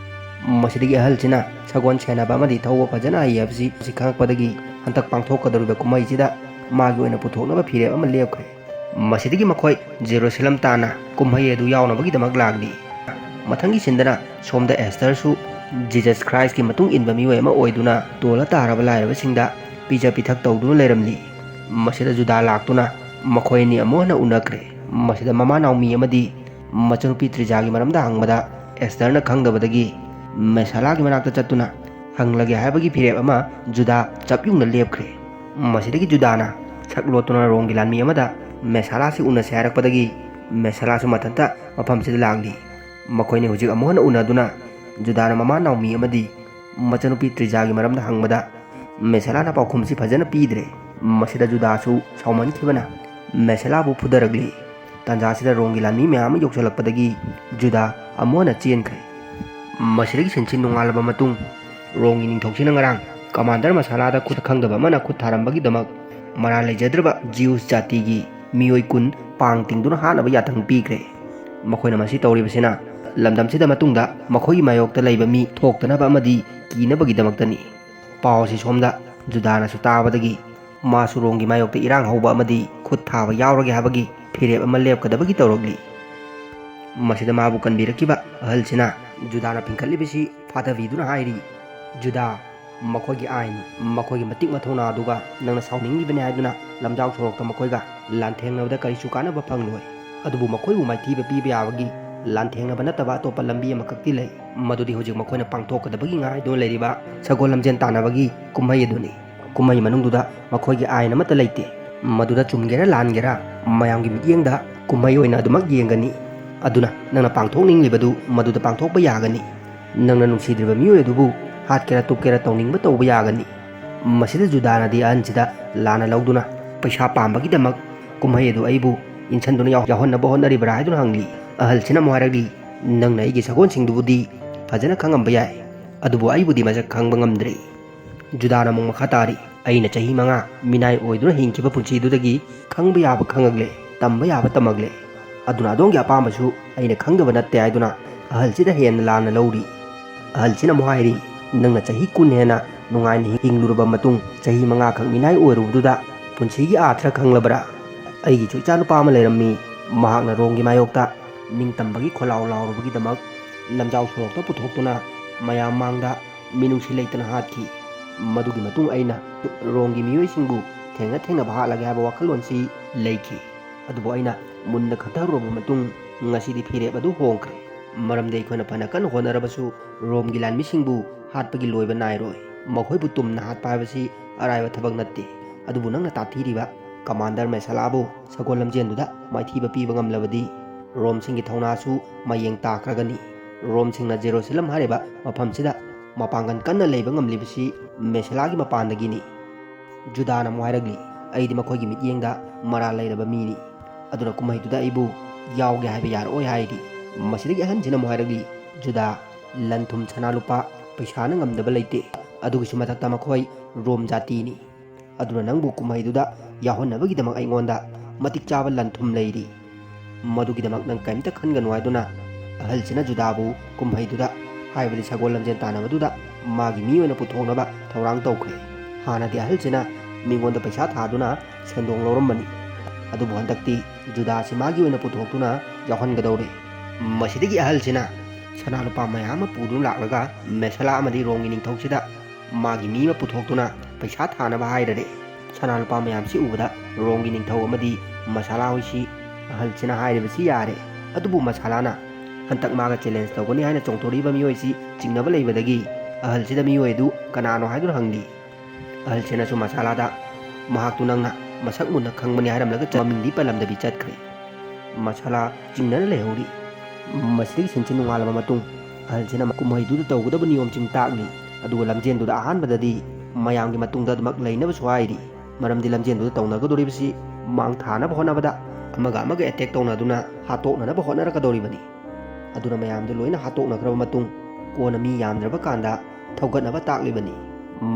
ꯃꯁꯤꯗꯒꯤ ꯑꯍꯜꯁꯤꯅ ꯁꯒꯣꯜ ꯁꯦꯟꯅꯕ ꯑꯃꯗꯤ ꯊꯧꯕ ꯐꯖꯅ ꯍꯩ ꯍꯥꯏꯕꯁꯤ ꯈꯪꯂꯛꯄꯗꯒꯤ ꯍꯟꯗꯛ ꯄꯥꯡꯊꯣꯛꯀꯗꯧꯔꯤꯕ ꯀꯨꯝꯍꯩꯁꯤꯗ ꯃꯥꯒꯤ ꯑꯣꯏꯅ ꯄꯨꯊꯣꯛꯅꯕ ꯐꯤꯔꯦꯞ ꯑꯃ ꯂꯦꯞꯈ꯭ꯔꯦ꯫ ꯃꯁꯤꯗꯒꯤ ꯃꯈꯣꯏ ꯖꯦꯔꯨꯁꯂꯝ ꯇꯥꯟꯅ ꯀꯨꯝꯍꯩ ꯑꯗꯨ ꯌꯥꯎꯅꯕꯒꯤꯗꯃꯛ ꯂꯥꯛꯂꯤ꯫ ꯃꯊꯪꯒꯤ ꯁꯤꯟꯗꯅ ꯁꯣꯝꯗ ꯑꯦꯁꯇꯔꯁꯨ ꯖꯤꯖꯁ ꯈ꯭ꯔꯥꯏꯁꯀꯤ ꯃꯇꯨꯡ ꯏꯟꯕ ꯃꯤꯑꯣꯏ ꯑꯃ ꯑꯣꯏꯗꯨꯅ ꯇꯣꯜꯂ ꯇꯥꯔꯕ ꯂꯥꯏꯔꯕꯁꯤꯡꯗ ꯄꯤꯖ ꯄꯤꯊꯛ ꯇꯧꯗꯨꯅ ꯂꯩꯔꯝꯂꯤ꯫ ꯃꯁꯤꯗ ꯖꯨꯗꯥ ꯂꯥꯛꯇꯨꯅ ꯃꯈꯣꯏ ꯑꯅꯤ ꯑꯃꯨꯛ ꯍꯟꯅ ꯎꯅꯈ꯭ꯔꯦ꯫ ꯃꯁꯤꯗ ꯃꯃꯥ ꯅꯥꯎꯃꯤ ꯑꯃꯗꯤ ꯃꯆꯟꯅꯨꯄꯤ ꯇ꯭ꯔꯤꯖꯥꯒꯤ ꯃꯔꯝꯗ ꯍꯪꯕꯗ ꯑꯦꯁꯇꯔꯅ ꯈꯪꯗꯕꯗꯒꯤ ꯃꯦꯁꯥꯂꯥꯒꯤ ꯃꯅꯥꯛꯇ ꯆꯠꯇꯨꯅ ꯍꯪꯂꯒꯦ ꯍꯥꯏꯕꯒꯤ ꯐꯤꯔꯦꯞ ꯑꯃ ꯖꯨꯗꯥ ꯆꯞ ꯌꯨꯡꯅ ꯂꯦꯞꯈ꯭ꯔꯦ꯫ ꯃꯁꯤꯗꯒꯤ ꯖꯨꯗꯥꯅ ꯁꯛ ꯂꯣꯠꯇꯨꯅ ꯔꯣꯝꯒꯤ ꯂꯥꯟꯃꯤ ꯑꯃꯗ ꯃꯦꯁꯥꯂꯥꯁꯤ ꯎꯅꯁꯦ ꯍꯥꯏꯔꯛꯄꯗꯒꯤ ꯃꯦꯁꯥꯂꯥꯁꯨ ꯃꯊꯟꯇ ꯃꯐꯝꯁꯤꯗ ꯂꯥꯛꯂꯤ꯫ ꯃꯈꯣꯏꯅꯤ ꯍꯧꯖꯤꯛ ꯑꯃꯨꯛ ꯍꯟꯅ ꯎꯅꯗꯨꯅ ꯖꯨꯗꯥꯅ ꯃꯃꯥ ꯅꯥꯎꯃꯤ ꯑꯃꯗꯤ ꯃꯆꯟꯅꯨꯄꯤ ꯇ꯭ꯔꯤꯖꯥꯒꯤ ꯃꯔꯝꯗ ꯍꯪꯕꯗ ꯃꯦꯁꯦꯂꯥꯅ ꯄꯥꯎꯈꯨꯝꯁꯤ ꯐꯖꯅ ꯄꯤꯗ꯭ꯔꯦ꯫ ꯃꯁꯤꯗ ꯖꯨꯗꯥꯁꯨ ꯁꯥꯎꯃꯟꯈꯤꯕꯅ ꯃꯦꯁꯦꯂꯥꯕꯨ ꯐꯨꯗꯔꯛꯂꯤ꯫ ꯇꯥꯟꯖꯥꯁꯤꯗ ꯔꯣꯝꯒꯤ ꯂꯥꯟꯃꯤ ꯃꯌꯥꯝ ꯑꯃ ꯌꯧꯁꯤꯜꯂꯛꯄꯗꯒꯤ ꯖꯨꯗꯥ ꯑꯃꯨꯛ ꯍꯟꯅ ꯆꯦꯟꯈ꯭ꯔꯦ꯫ ꯃꯁꯤꯗꯒꯤ ꯁꯤꯟꯁꯤ ꯅꯣꯡꯉꯥꯜꯂꯕ ꯃꯇꯨꯡ ꯔꯣꯝꯒꯤ ꯅꯤꯡꯊꯧꯁꯤꯅ ꯉꯔꯥꯡ ꯀꯃꯥꯟꯗꯔ ꯃꯁꯥꯂꯥꯗ ꯈꯨꯠ ꯈꯪꯗꯕ ꯑꯃꯅ ꯈꯨꯠ ꯊꯥꯔꯝꯕꯒꯤꯗꯃꯛ ꯃꯔꯥꯜ ꯂꯩꯖꯗ꯭ꯔꯕ ꯖꯤꯎꯁ ꯖꯥꯇꯤꯒꯤ ꯃꯤꯑꯣꯏ ꯀꯨꯟ ꯄꯥꯡ ꯇꯤꯡꯗꯨꯅ ꯍꯥꯠꯅꯕ ꯌꯥꯊꯪ ꯄꯤꯈ꯭ꯔꯦ꯫ ꯃꯈꯣꯏꯅ ꯃꯁꯤ ꯇꯧꯔꯤꯕꯁꯤꯅ ꯂꯝꯗꯝꯁꯤꯗ ꯃꯇꯨꯡꯗ ꯃꯈꯣꯏꯒꯤ ꯃꯥꯌꯣꯛꯇ ꯂꯩꯕ ꯃꯤ ꯊꯣꯛꯇꯅꯕ ꯑꯃꯗꯤ ꯀꯤꯅꯕꯒꯤꯗꯃꯛꯇꯅꯤ꯫ ꯄꯥꯎ ꯑꯁꯤ ꯁꯣꯝꯗ ꯖꯨꯗꯥꯅꯁꯨ ꯇꯥꯕꯗꯒꯤ ꯃꯥꯁꯨ ꯔꯣꯝꯒꯤ ꯃꯥꯌꯣꯛꯇ ꯏꯔꯥꯡ ꯍꯧꯕ ꯑꯃꯗꯤ ꯈꯨꯠ ꯊꯥꯕ ꯌꯥꯎꯔꯒꯦ ꯍꯥꯏꯕꯒꯤ ꯐꯤꯔꯦꯞ ꯑꯃ ꯂꯦꯞꯀꯗꯕꯒꯤ ꯇꯧꯔꯛꯂꯤ꯫ ꯃꯁꯤꯗ ꯃꯥꯕꯨ ꯀꯟꯕꯤꯔꯛꯈꯤꯕ ꯑꯍꯜꯁꯤꯅ ꯖꯨꯗꯥꯅ ꯐꯤꯡꯒꯠꯂꯤꯕꯁꯤ ꯐꯥꯊꯕꯤꯗꯨꯅ ꯍꯥꯏꯔꯤ, "ꯖꯨꯗꯥ, ꯃꯈꯣꯏꯒꯤ ꯑꯥꯏꯟ, ꯃꯈꯣꯏꯒꯤ ꯃꯇꯤꯛ ꯃꯊꯧꯅꯥ ꯑꯗꯨꯒ ꯅꯪꯅ ꯁꯥꯎꯅꯤꯡꯂꯤꯕꯅꯤ ꯍꯥꯏꯗꯨꯅ ꯂꯝꯖꯥꯎ ꯁꯣꯔꯣꯛꯇ ꯃꯈꯣꯏꯒ ꯂꯥꯟꯊꯦꯡꯅꯕꯗ ꯀꯔꯤꯁꯨ ꯀꯥꯟꯅꯕ ꯐꯪꯂꯣꯏ꯫ ꯑꯗꯨꯕꯨ ꯃꯈꯣꯏꯕꯨ ꯃꯥꯏꯊꯤꯕ ꯄꯤꯕ ꯌꯥꯕꯒꯤ ꯂꯥꯟꯊꯦꯡꯅꯕ ꯅꯠꯇꯕ ꯑꯇꯣꯞꯄ ꯂꯝꯕꯤ ꯑꯃꯈꯛꯇꯤ ꯂꯩ꯫ ꯃꯗꯨꯗꯤ ꯍꯧꯖꯤꯛ ꯃꯈꯣꯏꯅ ꯄꯥꯡꯊꯣꯛꯀꯗꯕꯒꯤ ꯉꯥꯏꯗꯨꯅ ꯂꯩꯔꯤꯕ ꯁꯒꯣꯜ ꯂꯝꯖꯦꯟ ꯇꯥꯟꯅꯕꯒꯤ ꯀꯨꯝꯍꯩ ꯑꯗꯨꯅꯤ꯫ ꯀꯨꯝꯍꯩ ꯃꯅꯨꯡꯗꯨꯗ ꯃꯈꯣꯏꯒꯤ ꯑꯥꯏꯟ ꯑꯃꯠꯇ ꯂꯩꯇꯦ꯫ ꯃꯗꯨꯗ ꯆꯨꯝꯒꯦꯔꯥ ꯂꯥꯟꯒꯦꯔꯥ ꯃꯌꯥꯝꯒꯤ ꯃꯤꯠꯌꯦꯡꯗ ꯀꯨꯝꯍꯩ ꯑꯣꯏꯅ ꯑꯗꯨꯃꯛ ꯌꯦꯡꯒꯅꯤ꯫ ꯑꯗꯨꯅ ꯅꯪꯅ ꯄꯥꯡꯊꯣꯛꯅꯤꯡꯂꯤꯕꯗꯨ ꯃꯗꯨꯗ ꯄꯥꯡꯊꯣꯛꯄ ꯌꯥꯒꯅꯤ꯫ ꯅꯪꯅ ꯅꯨꯡꯁꯤꯗ꯭ꯔꯤꯕ ꯃꯤꯑꯣꯏ ꯑꯗꯨꯕꯨ ꯍꯥꯠꯀꯦꯔꯥ ꯇꯨꯞꯀꯦꯔꯥ ꯇꯧꯅꯤꯡꯕ ꯇꯧꯕ ꯌꯥꯒꯅꯤ꯫" ꯃꯁꯤꯗ ꯖꯨꯗꯥꯅꯗꯤ ꯑꯍꯟꯁꯤꯗ ꯂꯥꯟꯅ ꯂꯧꯗꯨꯅ ꯄꯩꯁꯥ ꯄꯥꯝꯕꯒꯤꯗꯃꯛ ꯀꯨꯝꯍꯩ ꯑꯗꯨ ꯑꯩꯕꯨ ꯏꯟꯁꯟꯗꯨꯅ ꯌꯥꯎ-, ꯌꯥꯎꯍꯟꯅꯕ ꯍꯣꯠꯅꯔꯤꯕ꯭ꯔꯥ ꯍꯥꯏꯗꯨꯅ ꯍꯪꯂꯤ꯫ ꯑꯍꯜꯁꯤꯅ ꯑꯃꯨꯛ ꯍꯥꯏꯔꯛꯂꯤ, "ꯅꯪꯅ ꯑꯩꯒꯤ ꯁꯒꯣꯜꯁꯤꯡꯗꯨꯕꯨꯗꯤ ꯐꯖꯅ ꯈꯪꯉꯝꯕ ꯌꯥꯏ, ꯑꯗꯨꯕꯨ ꯑꯩꯕꯨꯗꯤ ꯃꯁꯛ ꯈꯪꯕ ꯉꯝꯗ꯭ꯔꯤ꯫" ꯖꯨꯗꯥꯅ ꯑꯃꯨꯛ ꯃꯈꯥ ꯇꯥꯔꯤ, "ꯑꯩꯅ ꯆꯍꯤ ꯃꯉꯥ ꯃꯤꯅꯥꯏ ꯑꯣꯏꯗꯨꯅ ꯍꯤꯡꯈꯤꯕ ꯄꯨꯟꯁꯤꯗꯨꯗꯒꯤ ꯈꯪꯕ ꯌꯥꯕ ꯈꯪꯉꯛꯂꯦ, ꯇꯝꯕ ꯌꯥꯕ ꯇꯝꯃꯛꯂꯦ꯫ ꯑꯗꯨꯅ ꯑꯗꯣꯝꯒꯤ ꯑꯄꯥꯝꯕꯁꯨ ꯑꯩꯅ ꯈꯪꯗꯕ ꯅꯠꯇꯦ" ꯍꯥꯏꯗꯨꯅ ꯑꯍꯜꯁꯤꯗ ꯍꯦꯟꯅ ꯂꯥꯟꯅ ꯂꯧꯔꯤ꯫ ꯑꯍꯜꯁꯤꯅ ꯑꯃꯨꯛ ꯍꯥꯏꯔꯤ, "ꯅꯪꯅ ꯆꯍꯤ ꯀꯨꯟ ꯍꯦꯟꯅ ꯅꯨꯡꯉꯥꯏꯅ ꯍꯤꯡꯂꯨꯔꯕ ꯃꯇꯨꯡ, ꯆꯍꯤ ꯃꯉꯥꯈꯛ ꯃꯤꯅꯥꯏ ꯑꯣꯏꯔꯨꯕꯗꯨꯗ ꯄꯨꯟꯁꯤꯒꯤ ꯑꯥꯔꯊ ꯈꯪꯂꯕ꯭ꯔꯥ? ꯑꯩꯒꯤꯁꯨ ꯏꯆꯥꯅꯨꯄꯥ ꯑꯃ ꯂꯩꯔꯝꯃꯤ꯫ ꯃꯍꯥꯛꯅ ꯔꯣꯝꯒꯤ ꯃꯥꯌꯣꯛꯇ ꯅꯤꯡꯇꯝꯕꯒꯤ ꯈꯣꯜꯂꯥꯎ ꯂꯥꯎꯔꯨꯕꯒꯤꯗꯃꯛ ꯂꯝꯖꯥꯎ ꯁꯣꯔꯣꯛꯇ ꯄꯨꯊꯣꯛꯇꯨꯅ ꯃꯌꯥꯝ ꯃꯥꯡꯗ ꯃꯤꯅꯨꯡꯁꯤ ꯂꯩꯇꯅ ꯍꯥꯠꯈꯤ꯫ ꯃꯗꯨꯒꯤ ꯃꯇꯨꯡ ꯑꯩꯅ ꯔꯣꯝꯒꯤ ꯃꯤꯑꯣꯏꯁꯤꯡꯕꯨ ꯊꯦꯡꯅ ꯊꯦꯡꯅꯕ ꯍꯥꯠꯂꯒꯦ ꯍꯥꯏꯕ ꯋꯥꯈꯜꯂꯣꯟꯁꯤ ꯂꯩꯈꯤ꯫ ꯑꯗꯨꯕꯨ ꯑꯩꯅ ꯃꯨꯟꯅ ꯈꯟꯊꯔꯨꯔꯕ ꯃꯇꯨꯡ ꯉꯁꯤꯗꯤ ꯐꯤꯔꯦꯞ ꯑꯗꯨ ꯍꯣꯡꯈ꯭ꯔꯦ꯫ ꯃꯔꯝꯗꯤ ꯑꯩꯈꯣꯏꯅ ꯐꯅ ꯀꯟꯅ ꯍꯣꯠꯅꯔꯕꯁꯨ ꯔꯣꯝꯒꯤ ꯂꯥꯟꯃꯤꯁꯤꯡꯕꯨ ꯍꯥꯠꯄꯒꯤ ꯂꯣꯏꯕ ꯅꯥꯏꯔꯣꯏ꯫ ꯃꯈꯣꯏꯕꯨ ꯇꯨꯝꯅ ꯍꯥꯠꯄ ꯍꯥꯏꯕꯁꯤ ꯑꯔꯥꯏꯕ ꯊꯕꯛ ꯅꯠꯇꯦ꯫ ꯑꯗꯨꯕꯨ ꯅꯪꯅ ꯇꯥꯛꯊꯤꯔꯤꯕ ꯀꯃꯥꯟꯗꯔ ꯃꯦꯁꯥꯂꯥꯕꯨ ꯁꯒꯣꯜ ꯂꯝꯖꯦꯟꯗꯨꯗ ꯃꯥꯏꯊꯤꯕ ꯄꯤꯕ ꯉꯝꯂꯕꯗꯤ ꯔꯣꯝꯁꯤꯡꯒꯤ ꯊꯧꯅꯥꯁꯨ ꯃꯌꯦꯡ ꯇꯥꯈ꯭ꯔꯒꯅꯤ꯫ ꯔꯣꯝꯁꯤꯡꯅ ꯖꯦꯔꯨꯁꯂꯝ ꯍꯥꯏꯔꯤꯕ ꯃꯐꯝꯁꯤꯗ ꯃꯄꯥꯡꯒꯜ ꯀꯟꯅ ꯂꯩꯕ ꯉꯝꯂꯤꯕꯁꯤ ꯃꯦꯁꯦꯂꯥꯒꯤ ꯃꯄꯥꯟꯗꯒꯤꯅꯤ꯫" ꯖꯨꯗꯥꯅ ꯑꯃꯨꯛ ꯍꯥꯏꯔꯛꯂꯤ, "ꯑꯩꯗꯤ ꯃꯈꯣꯏꯒꯤ ꯃꯤꯠꯌꯦꯡꯗ ꯃꯔꯥꯜ ꯂꯩꯔꯕ ꯃꯤꯅꯤ꯫ ꯑꯗꯨꯅ ꯀꯨꯝꯍꯩꯗꯨꯗ ꯑꯩꯕꯨ ꯌꯥꯎꯒꯦ ꯍꯥꯏꯕ ꯌꯥꯔꯛꯑꯣꯏ" ꯍꯥꯏꯔꯤ꯫ ꯃꯁꯤꯗꯒꯤ ꯑꯍꯟꯁꯤꯅ ꯑꯃꯨꯛ ꯍꯥꯏꯔꯛꯂꯤ, "ꯖꯨꯗꯥ, ꯂꯟ ꯊꯨꯝ ꯁꯅꯥ ꯂꯨꯄꯥ ꯄꯩꯁꯥꯅ ꯉꯝꯗꯕ ꯂꯩꯇꯦ꯫ ꯑꯗꯨꯒꯤꯁꯨ ꯃꯊꯛꯇ ꯃꯈꯣꯏ ꯔꯣꯝ ꯖꯥꯇꯤꯅꯤ꯫ ꯑꯗꯨꯅ ꯅꯪꯕꯨ ꯀꯨꯝꯍꯩꯗꯨꯗ ꯌꯥꯎꯍꯟꯅꯕꯒꯤꯗꯃꯛ ꯑꯩꯉꯣꯟꯗ ꯃꯇꯤꯛ ꯆꯥꯕ ꯂꯟ ꯊꯨꯝ ꯂꯩꯔꯤ꯫ ꯃꯗꯨꯒꯤꯗꯃꯛ ꯅꯪ ꯀꯔꯤꯝꯇ ꯈꯟꯒꯅꯨ" ꯍꯥꯏꯗꯨꯅ ꯑꯍꯜꯁꯤꯅ ꯖꯨꯗꯥꯕꯨ ꯀꯨꯝꯍꯩꯗꯨꯗ, ꯍꯥꯏꯕꯗꯤ ꯁꯒꯣꯜ ꯂꯝꯖꯦꯟ ꯇꯥꯟꯅꯕꯗꯨꯗ ꯃꯥꯒꯤ ꯃꯤ ꯑꯣꯏꯅ ꯄꯨꯊꯣꯛꯅꯕ ꯊꯧꯔꯥꯡ ꯇꯧꯈ꯭ꯔꯦ꯫ ꯍꯥꯟꯅꯗꯤ ꯑꯍꯜꯁꯤꯅ ꯃꯤꯉꯣꯟꯗ ꯄꯩꯁꯥ ꯊꯥꯗꯨꯅ ꯁꯦꯟꯗꯣꯡ ꯂꯧꯔꯝꯕꯅꯤ, ꯑꯗꯨꯕꯨ ꯍꯟꯗꯛꯇꯤ ꯖꯨꯗꯥꯁꯤ ꯃꯥꯒꯤ ꯑꯣꯏꯅ ꯄꯨꯊꯣꯛꯇꯨꯅ ꯌꯥꯎꯍꯟꯒꯗꯧꯔꯦ꯫ ꯃꯁꯤꯗꯒꯤ ꯑꯍꯜꯁꯤꯅ ꯁꯅꯥ ꯂꯨꯄꯥ ꯃꯌꯥꯝ ꯑꯃ ꯄꯨꯗꯨꯅ ꯂꯥꯛꯂꯒ ꯃꯦꯁꯥꯂꯥ ꯑꯃꯗꯤ ꯔꯣꯝꯒꯤ ꯅꯤꯡꯊꯧꯁꯤꯗ ꯃꯥꯒꯤ ꯃꯤ ꯑꯃ ꯄꯨꯊꯣꯛꯇꯨꯅ ꯄꯩꯁꯥ ꯊꯥꯅꯕ ꯍꯥꯏꯔꯔꯦ꯫ ꯁꯅꯥ ꯂꯨꯄꯥ ꯃꯌꯥꯝꯁꯤ ꯎꯕꯗ ꯔꯣꯝꯒꯤ ꯅꯤꯡꯊꯧ ꯑꯃꯗꯤ ꯃꯁꯥꯂꯥ ꯍꯣꯏꯁꯤ ꯑꯍꯜꯁꯤꯅ ꯍꯥꯏꯔꯤꯕꯁꯤ ꯌꯥꯔꯦ꯫ ꯑꯗꯨꯕꯨ ꯃꯁꯥꯂꯥꯅ ꯍꯟꯇꯛ ꯃꯥꯒ ꯆꯦꯂꯦꯟꯖ ꯇꯧꯒꯅꯤ ꯍꯥꯏꯅ ꯆꯣꯡꯊꯣꯔꯛꯏꯕ ꯃꯤꯑꯣꯏꯁꯤ ꯆꯤꯡꯅꯕ ꯂꯩꯕꯗꯒꯤ ꯑꯍꯜꯁꯤꯗ ꯃꯤꯑꯣꯏ ꯑꯗꯨ ꯀꯅꯥꯅꯣ ꯍꯥꯏꯗꯨꯅ ꯍꯪꯂꯤ꯫ ꯑꯍꯜꯁꯤꯅꯁꯨ ꯃꯁꯥꯂꯥꯗ ꯃꯍꯥꯛꯇꯨ ꯅꯪꯅ ꯃꯁꯛ ꯃꯨꯟꯅ ꯈꯪꯕꯅꯤ ꯍꯥꯏꯔꯝꯂꯒ ꯆ-, ꯃꯃꯤꯡꯗꯤ ꯄꯜꯂꯝꯗꯕꯤ ꯆꯠꯈ꯭ꯔꯦ꯫ ꯃꯁꯥꯂꯥ ꯆꯤꯡꯅꯅ ꯂꯩꯍꯧꯔꯤ꯫ ꯃꯁꯤꯗꯒꯤ ꯁꯤꯟꯁꯤ ꯅꯣꯡꯉꯥꯜꯂꯕ ꯃꯇꯨꯡ ꯑꯍꯜꯁꯤꯅ ꯀꯨꯝꯍꯩꯗꯨꯗ ꯇꯧꯒꯗꯕ ꯅꯤꯌꯣꯝꯁꯤꯡ ꯇꯥꯛꯂꯤ꯫ ꯑꯗꯨꯒ ꯂꯝꯖꯦꯟꯗꯨꯗ ꯑꯍꯥꯟꯕꯗꯗꯤ ꯃꯌꯥꯝꯒꯤ ꯃꯇꯨꯡꯗ ꯑꯗꯨꯃꯛ ꯂꯩꯅꯕꯁꯨ ꯍꯥꯏꯔꯤ꯫ ꯃꯔꯝꯗꯤ ꯂꯝꯖꯦꯟꯗꯨꯗ ꯇꯧꯅꯒꯗꯧꯔꯤꯕꯁꯤ ꯃꯥꯡ ꯊꯥꯅꯕ ꯍꯣꯠꯅꯕꯗ ꯑꯃꯒ ꯑꯃꯒ ꯑꯦꯇꯦꯛ ꯇꯧꯅꯗꯨꯅ ꯍꯥꯠꯇꯣꯛꯅꯅꯕ ꯍꯣꯠꯅꯔꯛꯀꯗꯧꯔꯤꯕꯅꯤ꯫ ꯑꯗꯨꯅ ꯃꯌꯥꯝꯗꯨ ꯂꯣꯏꯅ ꯍꯥꯠꯇꯣꯛꯅꯈ꯭ꯔꯕ ꯃꯇꯨꯡ ꯀꯣꯟꯅ ꯃꯤ ꯌꯥꯝꯗ꯭ꯔꯕ ꯀꯥꯟꯗ ꯊꯧꯒꯠꯅꯕ ꯇꯥꯛꯂꯤꯕꯅꯤ꯫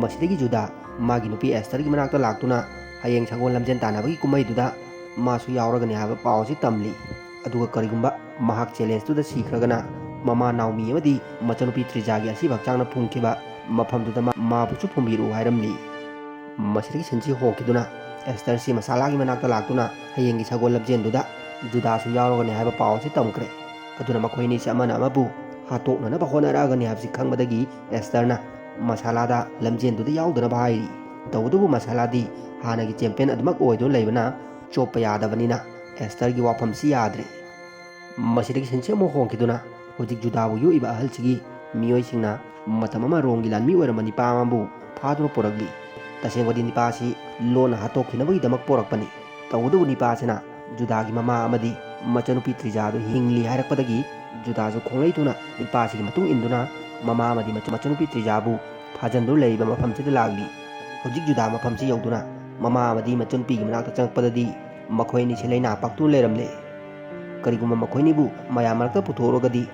ꯃꯁꯤꯗꯒꯤ ꯖꯨꯗꯥ ꯃꯥꯒꯤ ꯅꯨꯄꯤ ꯑꯦꯁꯇꯔꯒꯤ ꯃꯅꯥꯛꯇ ꯂꯥꯛꯇꯨꯅ ꯍꯌꯦꯡ ꯁꯒꯣꯜ ꯂꯝꯖꯦꯟ ꯇꯥꯟꯅꯕꯒꯤ ꯀꯨꯝꯍꯩꯗꯨꯗ ꯃꯥꯁꯨ ꯌꯥꯎꯔꯒꯅꯤ ꯍꯥꯏꯕ ꯄꯥꯎ ꯑꯁꯤ ꯇꯝꯂꯤ꯫ ꯑꯗꯨꯒ ꯀꯔꯤꯒꯨꯝꯕ ꯃꯍꯥꯛ ꯆꯦꯂꯦꯟꯖꯇꯨꯗ ꯁꯤꯈ꯭ꯔꯒꯅ ꯃꯃꯥ ꯅꯥꯎꯃꯤ ꯑꯃꯗꯤ ꯃꯆꯟꯅꯨꯄꯤ ꯇ꯭ꯔꯤꯖꯥꯒꯤ ꯑꯁꯤꯕ ꯍꯛꯆꯥꯡꯅ ꯐꯨꯝꯈꯤꯕ ꯃꯐꯝꯗꯨꯗ ꯃꯥ-, ꯃꯥꯕꯨꯁꯨ ꯐꯨꯝꯕꯤꯔꯛꯎ ꯍꯥꯏꯔꯝꯂꯤ꯫ ꯃꯁꯤꯗꯒꯤ ꯁꯤꯟꯁꯤ ꯍꯣꯡꯈꯤꯗꯨꯅ ꯑꯦꯁꯇꯔꯁꯤ ꯃꯁꯥꯂꯥꯒꯤ ꯃꯅꯥꯛꯇ ꯂꯥꯛꯇꯨꯅ ꯍꯌꯦꯡꯒꯤ ꯁꯒꯣꯜ ꯂꯝꯖꯦꯟꯗꯨꯗ ꯖꯨꯗꯥꯁꯨ ꯌꯥꯎꯔꯒꯅꯤ ꯍꯥꯏꯕ ꯄꯥꯎ ꯑꯁꯤ ꯇꯝꯈ꯭ꯔꯦ꯫ ꯑꯗꯨꯅ ꯃꯈꯣꯏ ꯑꯅꯤꯁꯤ ꯑꯃꯅ ꯑꯃꯕꯨ ꯍꯥꯠꯇꯣꯛꯅꯅꯕ ꯍꯣꯠꯅꯔꯛꯑꯒꯅꯤ ꯍꯥꯏꯕꯁꯤ ꯈꯪꯕꯗꯒꯤ ꯑꯦꯁꯇꯔꯅ ꯃꯁꯥꯂꯥꯗ ꯂꯝꯖꯦꯟꯗꯨꯗ ꯌꯥꯎꯗꯅꯕ ꯍꯥꯏꯔꯤ꯫ ꯇꯧꯕꯇꯕꯨ ꯃꯁꯥꯂꯥꯗꯤ ꯍꯥꯟꯅꯒꯤ ꯆꯦꯝꯄꯤꯌꯟ ꯑꯗꯨꯃꯛ ꯑꯣꯏꯗꯨꯅ ꯂꯩꯕꯅ ꯆꯣꯞꯄ ꯌꯥꯗꯕꯅꯤꯅ ꯑꯦꯁꯇꯔꯒꯤ ꯋꯥꯐꯝꯁꯤ ꯌꯥꯗ꯭ꯔꯦ꯫ ꯃꯁꯤꯗꯒꯤ ꯁꯤꯟꯁꯤ ꯑꯃꯨꯛ ꯍꯣꯡꯈꯤꯗꯨꯅ ꯍꯧꯖꯤꯛ ꯖꯨꯗꯥꯕꯨ ꯌꯣꯛꯏꯕ ꯑꯍꯜꯁꯤꯒꯤ ꯃꯤꯑꯣꯏꯁꯤꯡꯅ ꯃꯇꯝ ꯑꯃ ꯔꯣꯝꯒꯤ ꯂꯥꯟꯃꯤ ꯑꯣꯏꯔꯝꯕ ꯅꯤꯄꯥ ꯑꯃꯕꯨ ꯐꯥꯗꯨꯅ ꯄꯨꯔꯛꯂꯤ꯫ ꯇꯁꯦꯡꯕꯗꯤ ꯅꯤꯄꯥꯁꯤ ꯂꯣꯟꯅ ꯍꯥꯠꯇꯣꯛꯈꯤꯅꯕꯒꯤꯗꯃꯛ ꯄꯣꯔꯛꯄꯅꯤ꯫ ꯇꯧꯕꯇꯕꯨ ꯅꯤꯄꯥꯁꯤꯅ ꯖꯨꯗꯥꯒꯤ ꯃꯃꯥ ꯑꯃꯗꯤ ꯃꯆꯟꯅꯨꯄꯤ ꯇ꯭ꯔꯤꯖꯥꯗꯨ ꯍꯤꯡꯂꯤ ꯍꯥꯏꯔꯛꯄꯗꯒꯤ ꯖꯨꯗꯥꯁꯨ ꯈꯣꯡꯂꯩ ꯊꯨꯅ ꯅꯤꯄꯥꯁꯤꯒꯤ ꯃꯇꯨꯡ ꯏꯟꯗꯨꯅ ꯃꯃꯥ ꯑꯃꯗꯤ ꯃꯆ-, ꯃꯆꯟꯅꯨꯄꯤ ꯇ꯭ꯔꯤꯖꯥꯕꯨ ꯐꯥꯖꯟꯗꯨꯅ ꯂꯩꯔꯤꯕ ꯃꯐꯝꯁꯤꯗ ꯂꯥꯛꯂꯤ꯫ ꯍꯧꯖꯤꯛ ꯖꯨꯗꯥ ꯃꯐꯝꯁꯤ ꯌꯧꯗꯨꯅ ꯃꯃꯥ ꯑꯃꯗꯤ ꯃꯆꯟꯅꯨꯄꯤꯒꯤ ꯃꯅꯥꯛꯇ ꯆꯪꯂꯛꯄꯗꯗꯤ ꯃꯈꯣꯏ ꯑꯅꯤꯁꯤ ꯂꯩꯅꯥ ꯄꯛꯇꯨꯅ ꯂꯩꯔꯝꯂꯦ꯫ ꯀꯔꯤꯒꯨꯝꯕ ꯃꯈꯣꯏꯅꯤꯕꯨ ꯃꯌꯥꯝ ꯃꯔꯛꯇ ꯄꯨꯊꯣꯛꯎꯔꯒꯗꯤ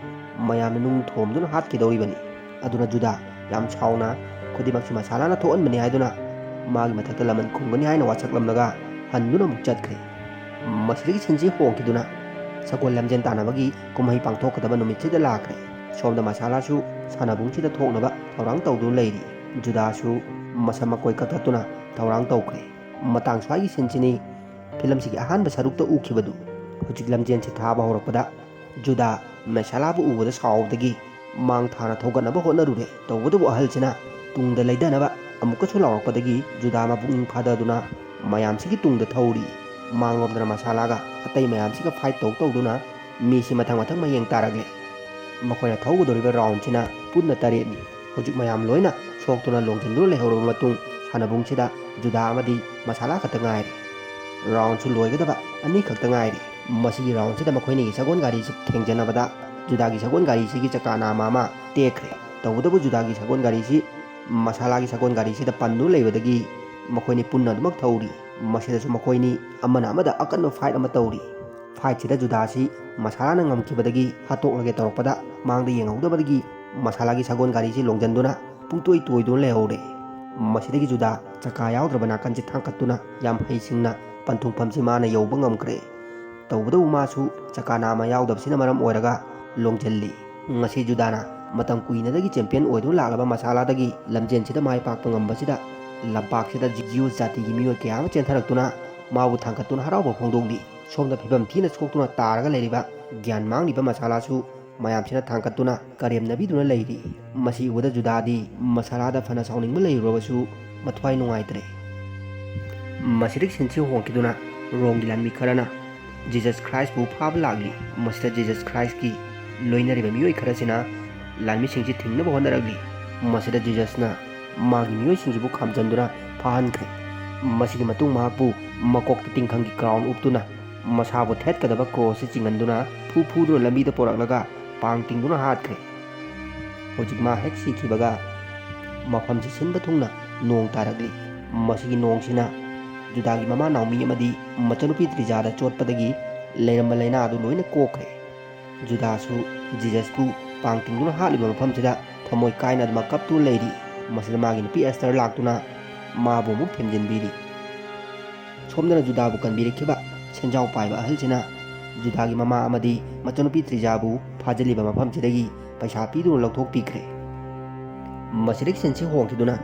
ꯃꯌꯥꯝꯅ ꯅꯨꯡ ꯊꯣꯝꯗꯨꯅ ꯍꯥꯠꯈꯤꯗꯧꯔꯤꯕꯅꯤ꯫ ꯑꯗꯨꯅ ꯖꯨꯗꯥ ꯌꯥꯝ ꯁꯥꯎꯅ ꯈꯨꯗꯤꯡꯃꯛꯁꯤ ꯃꯁꯥꯂꯥꯅ ꯊꯣꯛꯍꯟꯕꯅꯤ ꯍꯥꯏꯗꯨꯅ ꯃꯥꯒꯤ ꯃꯊꯛꯇ ꯂꯃꯟ ꯈꯨꯝꯒꯅꯤ ꯍꯥꯏꯅ ꯋꯥꯁꯛꯂꯝꯂꯒ ꯍꯟꯗꯨꯅ ꯑꯃꯨꯛ ꯆꯠꯈ꯭ꯔꯦ꯫ ꯃꯁꯤꯗꯒꯤ ꯁꯤꯟꯁꯤ ꯍꯣꯡꯈꯤꯗꯨꯅ ꯁꯒꯣꯜ ꯂꯝꯖꯦꯟ ꯇꯥꯟꯅꯕꯒꯤ ꯀꯨꯝꯍꯩ ꯄꯥꯡꯊꯣꯛꯀꯗꯕ ꯅꯨꯃꯤꯠꯁꯤꯗ ꯂꯥꯛꯈ꯭ꯔꯦ꯫ ꯁꯣꯝꯗ ꯃꯁꯥꯂꯥꯁꯨ ꯁꯥꯟꯅꯕꯨꯡꯁꯤꯗ ꯊꯣꯛꯅꯕ ꯊꯧꯔꯥꯡ ꯇꯧꯗꯨꯅ ꯂꯩꯔꯤ꯫ ꯖꯨꯗꯥꯁꯨ ꯃꯁꯝ ꯃꯀꯣꯏ ꯀꯛꯊꯠꯇꯨꯅ ꯊꯧꯔꯥꯡ ꯇꯧꯈ꯭ꯔꯦ꯫ ꯃꯇꯥꯡ ꯁ꯭ꯋꯥꯏꯒꯤ ꯁꯤꯟꯁꯤꯅꯤ ꯐꯤꯂꯝꯁꯤꯒꯤ ꯑꯍꯥꯟꯕ ꯁꯔꯨꯛꯇ ꯎꯈꯤꯕꯗꯨ꯫ ꯍꯧꯖꯤꯛ ꯂꯝꯖꯦꯟꯁꯤ ꯊꯥꯕ ꯍꯧꯔꯛꯄꯗ ꯖꯨꯗꯥ ꯃꯁꯥꯂꯥꯕꯨ ꯎꯕꯗ ꯁꯥꯎꯕꯗꯒꯤ ꯃꯥꯡ ꯊꯥꯅ ꯊꯧꯒꯠꯅꯕ ꯍꯣꯠꯅꯔꯨꯔꯦ꯫ ꯇꯧꯕꯇꯕꯨ ꯑꯍꯜꯁꯤꯅ ꯇꯨꯡꯗ ꯂꯩꯊꯅꯕ ꯑꯃꯨꯛꯀꯁꯨ ꯂꯥꯎꯔꯛꯄꯗꯒꯤ ꯖꯨꯗꯥ ꯃꯄꯨꯛꯅꯤꯡ ꯐꯥꯗꯗꯨꯅ ꯃꯌꯥꯝꯁꯤꯒꯤ ꯇꯨꯡꯗ ꯊꯧꯔꯤ꯫ ꯃꯥꯡꯂꯣꯝꯗꯅ ꯃꯁꯥꯂꯥꯒ ꯑꯇꯩ ꯃꯌꯥꯝꯁꯤꯒ ꯐꯥꯏꯠ ꯇꯧ ꯇꯧꯗꯨꯅ ꯃꯤꯁꯤ ꯃꯊꯪ ꯃꯊꯪ ꯃꯌꯦꯡ ꯇꯥꯔꯛꯂꯦ꯫ ꯃꯈꯣꯏꯅ ꯊꯧꯒꯗꯧꯔꯤꯕ ꯔꯥꯎꯟꯁꯤꯅ ꯄꯨꯟꯅ ꯇꯔꯦꯠꯅꯤ꯫ ꯍꯧꯖꯤꯛ ꯃꯌꯥꯝ ꯂꯣꯏꯅ ꯁꯣꯛꯇꯨꯅ ꯂꯣꯡꯁꯤꯟꯗꯨꯅ ꯂꯩꯍꯧꯔꯕ ꯃꯇꯨꯡ ꯁꯥꯟꯅꯕꯨꯡꯁꯤꯗ ꯖꯨꯗꯥ ꯑꯃꯗꯤ ꯃꯁꯥꯂꯥ ꯈꯛꯇ ꯉꯥꯏꯔꯦ꯫ ꯔꯥꯎꯟꯁꯨ ꯂꯣꯏꯒꯗꯕ ꯑꯅꯤꯈꯛꯇ ꯉꯥꯏꯔꯦ꯫ ꯃꯁꯤꯒꯤ ꯔꯥꯎꯟꯁꯤꯗ ꯃꯈꯣꯏꯅꯤꯒꯤ ꯁꯒꯣꯜ ꯒꯥꯔꯤꯁꯤ ꯊꯦꯡꯖꯅꯕꯗ ꯖꯨꯗꯥꯒꯤ ꯁꯒꯣꯜ ꯒꯥꯔꯤꯁꯤꯒꯤ ꯆꯀꯥ ꯅꯥꯝꯃ ꯑꯃ ꯇꯦꯛꯈ꯭ꯔꯦ꯫ ꯇꯧꯕꯇꯕꯨ ꯖꯨꯗꯥꯒꯤ ꯁꯒꯣꯜ ꯒꯥꯔꯤꯁꯤ ꯃꯁꯥꯂꯥꯒꯤ ꯁꯒꯣꯜ ꯒꯥꯔꯤꯁꯤꯗ ꯄꯟꯗꯨꯅ ꯂꯩꯕꯗꯒꯤ ꯃꯈꯣꯏꯅꯤ ꯄꯨꯟꯅ ꯑꯗꯨꯃꯛ ꯊꯧꯔꯤ꯫ ꯃꯁꯤꯗꯁꯨ ꯃꯈꯣꯏꯅꯤ ꯑꯃꯅ ꯑꯃꯗ ꯑꯀꯟꯕ ꯐꯥꯏꯠ ꯑꯃ ꯇꯧꯔꯤ꯫ ꯐꯥꯏꯠꯁꯤꯗ ꯖꯨꯗꯥꯁꯤ ꯃꯁꯥꯂꯥꯅ ꯉꯝꯈꯤꯕꯗꯒꯤ ꯍꯥꯠꯇꯣꯛꯂꯒꯦ ꯇꯧꯔꯛꯄꯗ ꯃꯥꯡꯗ ꯌꯦꯡꯍꯧꯗꯕꯗꯒꯤ ꯃꯁꯥꯂꯥꯒꯤ ꯁꯒꯣꯜ ꯒꯥꯔꯤꯁꯤ ꯂꯣꯡꯁꯤꯟꯗꯨꯅ ꯄꯨꯡꯇꯣꯏ ꯇꯣꯏꯗꯨꯅ ꯂꯩꯍꯧꯔꯦ꯫ ꯃꯁꯤꯗꯒꯤ ꯖꯨꯗꯥ ꯆꯀꯥ ꯌꯥꯎꯗ꯭ꯔꯕ ꯅꯥꯀꯟꯁꯤ ꯊꯥꯡꯀꯠꯇꯨꯅ ꯌꯥꯝ ꯍꯩꯁꯤꯡꯅ ꯄꯟꯊꯨꯡꯐꯝꯁꯤ ꯃꯥꯅ ꯌꯧꯕ ꯉꯝꯈ꯭ꯔꯦ꯫ ꯇꯧꯕꯇꯕꯨ ꯃꯥꯁꯨ ꯆꯀꯥ ꯅꯥꯝꯃ ꯌꯥꯎꯗꯕꯁꯤꯅ ꯃꯔꯝ ꯑꯣꯏꯔꯒ ꯂꯣꯡꯁꯤꯜꯂꯤ꯫ ꯉꯁꯤ ꯖꯨꯗꯥꯅ ꯃꯇꯝ ꯀꯨꯏꯅꯗꯒꯤ ꯆꯦꯝꯄꯤꯌꯟ ꯑꯣꯏꯗꯨꯅ ꯂꯥꯛꯂꯕ ꯃꯁꯥꯂꯥꯗꯒꯤ ꯂꯝꯖꯦꯟꯁꯤꯗ ꯃꯥꯏ ꯄꯥꯛꯄ ꯉꯝꯕꯁꯤꯗ ꯂꯝꯄꯥꯛꯁꯤꯗ ꯖꯤꯌꯨ ꯖꯥꯇꯤꯒꯤ ꯃꯤꯑꯣꯏ ꯀꯌꯥ ꯑꯃ ꯆꯦꯟꯊꯔꯛꯇꯨꯅ ꯃꯥꯕꯨ ꯊꯥꯡꯒꯠꯇꯨꯅ ꯍꯔꯥꯎꯕ ꯐꯣꯡꯗꯣꯛꯂꯤ꯫ ꯁꯣꯝꯗ ꯐꯤꯕꯝ ꯊꯤꯅ ꯁꯣꯛꯇꯨꯅ ꯇꯥꯔꯒ ꯂꯩꯔꯤꯕ ꯒ꯭ꯌꯥꯟ ꯃꯥꯡꯂꯤꯕ ꯃꯁꯥꯂꯥꯁꯨ ꯃꯌꯥꯝꯁꯤꯅ ꯊꯥꯡꯒꯠꯇꯨꯅ ꯀꯔꯦꯝꯅꯕꯤꯗꯨꯅ ꯂꯩꯔꯤ꯫ ꯃꯁꯤ ꯎꯕꯗ ꯖꯨꯗꯥꯗꯤ ꯃꯁꯥꯂꯥꯗ ꯐꯅ ꯁꯥꯎꯅꯤꯡꯕ ꯂꯩꯔꯨꯔꯕꯁꯨ ꯃꯊ꯭ꯋꯥꯏ ꯅꯨꯡꯉꯥꯏꯇ꯭ꯔꯦ꯫ ꯃꯁꯤꯗꯒꯤ ꯁꯤꯟꯁꯤ ꯍꯣꯡꯈꯤꯗꯨꯅ ꯔꯣꯝꯒꯤ ꯂꯥꯟꯃꯤ ꯈꯔꯅ ꯖꯤꯖꯁ ꯈ꯭ꯔꯥꯏꯁꯄꯨ ꯐꯥꯕ ꯂꯥꯛꯂꯤ꯫ ꯃꯁꯤꯗ ꯖꯤꯖꯁ ꯈ꯭ꯔꯥꯏꯁꯀꯤ ꯂꯣꯏꯅꯔꯤꯕ ꯃꯤꯑꯣꯏ ꯈꯔꯁꯤꯅ ꯂꯥꯟꯃꯤꯁꯤꯡꯁꯤ ꯊꯤꯡꯅꯕ ꯍꯣꯠꯅꯔꯛꯂꯤ꯫ ꯃꯁꯤꯗ ꯖꯤꯖꯁꯅ ꯃꯥꯒꯤ ꯃꯤꯑꯣꯏꯁꯤꯡꯁꯤꯕꯨ ꯈꯥꯝꯖꯟꯗꯨꯅ ꯐꯥꯍꯟꯈ꯭ꯔꯦ꯫ ꯃꯁꯤꯒꯤ ꯃꯇꯨꯡ ꯃꯍꯥꯛꯄꯨ ꯃꯀꯣꯛꯇ ꯇꯤꯡꯈꯪꯒꯤ ꯀ꯭ꯔꯥꯎꯟ ꯎꯞꯇꯨꯅ ꯃꯁꯥꯕꯨ ꯊꯦꯠꯀꯗꯕ ꯀ꯭ꯔꯣꯁꯁꯤ ꯆꯤꯡꯍꯟꯗꯨꯅ ꯐꯨ ꯐꯨꯗꯨꯅ ꯂꯝꯕꯤꯗ ꯄꯣꯔꯛꯂꯒ ꯄꯥꯡ ꯇꯤꯡꯗꯨꯅ ꯍꯥꯠꯈ꯭ꯔꯦ꯫ ꯍꯧꯖꯤꯛ ꯃꯥ ꯍꯦꯛ ꯁꯤꯈꯤꯕꯒ ꯃꯐꯝꯁꯤ ꯁꯤꯟꯕ ꯊꯨꯡꯅ ꯅꯣꯡ ꯇꯥꯔꯛꯂꯤ꯫ ꯃꯁꯤꯒꯤ ꯅꯣꯡꯁꯤꯅ ꯖꯨꯗꯥꯒꯤ ꯃꯃꯥ ꯅꯥꯎꯃꯤ ꯑꯃꯗꯤ ꯃꯆꯟꯅꯨꯄꯤ ꯇ꯭ꯔꯤꯖꯥꯗ ꯆꯣꯠꯄꯗꯒꯤ ꯂꯩꯔꯝꯕ ꯂꯥꯏꯅꯥ ꯑꯗꯨ ꯂꯣꯏꯅ ꯀꯣꯛꯈ꯭ꯔꯦ꯫ ꯖꯨꯗꯥꯁꯨ ꯖꯤꯖꯁꯄꯨ ꯄꯥꯡ ꯇꯤꯡꯗꯨꯅ ꯍꯥꯠꯂꯤꯕ ꯃꯐꯝꯁꯤꯗ ꯊꯃꯣꯏ ꯀꯥꯏꯅ ꯑꯗꯨꯃꯛ ꯀꯞꯇꯨꯅ ꯂꯩꯔꯤ꯫ ꯃꯁꯤꯗ ꯃꯥꯒꯤ ꯅꯨꯄꯤ ꯑꯦꯁꯇꯔ ꯂꯥꯛꯇꯨꯅ ꯃꯥꯕꯨ ꯑꯃꯨꯛ ꯊꯦꯝꯖꯤꯟꯕꯤꯔꯤ꯫ ꯁꯣꯝꯗꯅ ꯖꯨꯗꯥꯕꯨ ꯀꯟꯕꯤꯔꯛꯈꯤꯕ ꯁꯦꯟꯖꯥꯎ ꯄꯥꯏꯕ ꯑꯍꯜꯁꯤꯅ ꯖꯨꯗꯥꯒꯤ ꯃꯃꯥ ꯑꯃꯗꯤ ꯃꯆꯟꯅꯨꯄꯤ ꯇ꯭ꯔꯤꯖꯥꯕꯨ ꯐꯥꯖꯤꯜꯂꯤꯕ ꯃꯐꯝꯁꯤꯗꯒꯤ ꯄꯩꯁꯥ ꯄꯤꯗꯨꯅ ꯂꯧꯊꯣꯛꯄꯤꯈ꯭ꯔꯦ꯫ ꯃꯁꯤꯗꯒꯤ ꯁꯤꯟꯁꯤ ꯍꯣꯡꯈꯤꯗꯨꯅ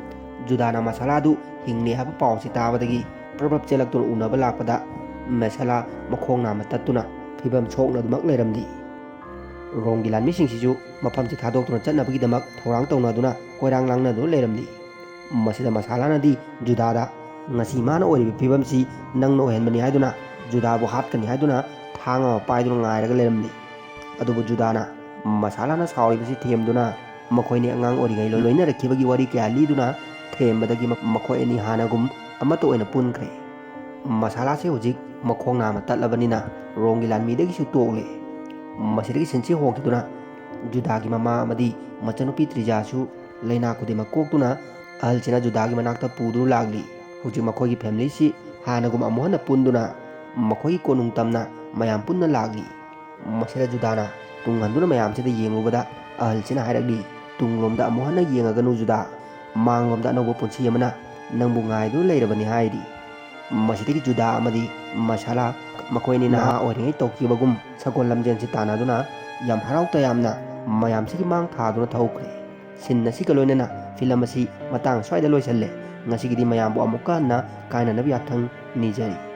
ꯖꯨꯗꯥꯅ ꯃꯁꯥꯂꯥꯗꯨ ꯍꯤꯡꯂꯤ ꯍꯥꯏꯕ ꯄꯥꯎꯁꯤ ꯇꯥꯕꯗꯒꯤ ꯄ꯭ꯔꯞ ꯄ꯭ꯔꯞ ꯆꯦꯜꯂꯛꯇꯨꯅ ꯎꯅꯕ ꯂꯥꯛꯄꯗ ꯃꯁꯥꯂꯥ ꯃꯈꯣꯡ ꯅꯥꯝꯃ ꯇꯠꯇꯨꯅ ꯐꯤꯕꯝ ꯁꯣꯛꯅꯗꯨꯃꯛ ꯂꯩꯔꯝꯂꯤ꯫ ꯔꯣꯝꯒꯤ ꯂꯥꯟꯃꯤꯁꯤꯡꯁꯤꯁꯨ ꯃꯐꯝꯁꯤ ꯊꯥꯗꯣꯛꯇꯨꯅ ꯆꯠꯅꯕꯒꯤꯗꯃꯛ ꯊꯧꯔꯥꯡ ꯇꯧꯅꯗꯨꯅ ꯀꯣꯏꯔꯥꯡ ꯂꯥꯡꯅꯗꯨꯅ ꯂꯩꯔꯝꯂꯤ꯫ ꯃꯁꯤꯗ ꯃꯁꯥꯂꯥꯅꯗꯤ ꯖꯨꯗꯥꯗ ꯉꯁꯤ ꯃꯥꯅ ꯑꯣꯏꯔꯤꯕ ꯐꯤꯕꯝꯁꯤ ꯅꯪꯅ ꯑꯣꯏꯍꯟꯕꯅꯤ ꯍꯥꯏꯗꯨꯅ ꯖꯨꯗꯥꯕꯨ ꯍꯥꯠꯀꯅꯤ ꯍꯥꯏꯗꯨꯅ ꯊꯥꯡ ꯑꯃ ꯄꯥꯏꯗꯨꯅ ꯉꯥꯏꯔꯒ ꯂꯩꯔꯝꯂꯤ꯫ ꯑꯗꯨꯕꯨ ꯖꯨꯗꯥꯅ ꯃꯁꯥꯂꯥꯅ ꯁꯥꯎꯔꯤꯕꯁꯤ ꯊꯦꯝꯗꯨꯅ ꯃꯈꯣꯏꯅꯤ ꯑꯉꯥꯡ ꯑꯣꯏꯔꯤꯉꯩ ꯂꯣꯏꯅꯔꯛꯈꯤꯕꯒꯤ ꯋꯥꯔꯤ ꯀꯌꯥ ꯂꯤꯗꯨꯅ ꯊꯦꯝꯕꯗꯒꯤ ꯃ-, ꯃꯈꯣꯏ ꯑꯅꯤ ꯍꯥꯟꯅꯒꯨꯝ ꯑꯃꯠꯇ ꯑꯣꯏꯅ ꯄꯨꯟꯈ꯭ꯔꯦ꯫ ꯃꯁꯥꯂꯥꯁꯦ ꯍꯧꯖꯤꯛ ꯃꯈꯣꯡ ꯅꯥꯝꯃ ꯇꯠꯂꯕꯅꯤꯅ ꯔꯣꯝꯒꯤ ꯂꯥꯟꯃꯤꯗꯒꯤꯁꯨ ꯇꯣꯛꯂꯦ꯫ ꯃꯁꯤꯗꯒꯤ ꯁꯤꯟꯁꯤ ꯍꯣꯡꯈꯤꯗꯨꯅ ꯖꯨꯗꯥꯒꯤ ꯃꯃꯥ ꯑꯃꯗꯤ ꯃꯆꯟꯅꯨꯄꯤ ꯇ꯭ꯔꯤꯖꯥꯁꯨ ꯂꯥꯏꯅꯥ ꯈꯨꯗꯤꯡꯃꯛ ꯀꯣꯛꯇꯨꯅ ꯑꯍꯜꯁꯤꯅ ꯖꯨꯗꯥꯒꯤ ꯃꯅꯥꯛꯇ ꯄꯨꯗꯨꯅ ꯂꯥꯛꯂꯤ꯫ ꯍꯧꯖꯤꯛ ꯃꯈꯣꯏꯒꯤ ꯐꯦꯃꯤꯂꯤꯁꯤ ꯍꯥꯟꯅꯒꯨꯝ ꯑꯃꯨꯛ ꯍꯟꯅ ꯄꯨꯟꯗꯨꯅ ꯃꯈꯣꯏꯒꯤ ꯀꯣꯅꯨꯡ ꯇꯝꯅ ꯃꯌꯥꯝ ꯄꯨꯟꯅ ꯂꯥꯛꯂꯤ꯫ ꯃꯁꯤꯗ ꯖꯨꯗꯥꯅ ꯇꯨꯡ ꯍꯟꯗꯨꯅ ꯃꯌꯥꯝꯁꯤꯗ ꯌꯦꯡꯂꯨꯕꯗ ꯑꯍꯜꯁꯤꯅ ꯍꯥꯏꯔꯛꯂꯤ, "ꯇꯨꯡꯂꯣꯝꯗ ꯑꯃꯨꯛ ꯍꯟꯅ ꯌꯦꯡꯉꯒꯅꯨ ꯖꯨꯗꯥ, ꯃꯥꯡꯂꯣꯝꯗ ꯑꯅꯧꯕ ꯄꯨꯟꯁꯤ ꯑꯃꯅ ꯅꯪꯕꯨ ꯉꯥꯏꯗꯨꯅ ꯂꯩꯔꯕꯅꯤ" ꯍꯥꯏꯔꯤ꯫ ꯃꯁꯤꯗꯒꯤ ꯖꯨꯗꯥ ꯑꯃꯗꯤ ꯃꯁꯥꯂꯥ ꯃꯈꯣꯏ ꯑꯅꯤ ꯅꯍꯥ ꯑꯣꯏꯔꯤꯉꯩ ꯇꯧꯈꯤꯕꯒꯨꯝ ꯁꯒꯣꯜ ꯂꯝꯖꯦꯟꯁꯤ ꯇꯥꯟꯅꯗꯨꯅ ꯌꯥꯝ ꯍꯔꯥꯎ ꯇꯌꯥꯝꯅ ꯃꯌꯥꯝꯁꯤꯒꯤ ꯃꯥꯡ ꯊꯥꯗꯨꯅ ꯊꯧꯈ꯭ꯔꯦ꯫ ꯁꯤꯟ ꯑꯁꯤꯒ ꯂꯣꯏꯅꯅ ꯐꯤꯂꯝ ꯑꯁꯤ ꯃꯇꯥꯡ ꯁ꯭ꯋꯥꯏꯗ ꯂꯣꯏꯁꯜꯂꯦ꯫ ꯉꯁꯤꯒꯤꯗꯤ ꯃꯌꯥꯝꯕꯨ ꯑꯃꯨꯛꯀ ꯍꯟꯅ ꯀꯥꯏꯅꯅꯕ ꯌꯥꯊꯪ ꯅꯤꯖꯔꯤ꯫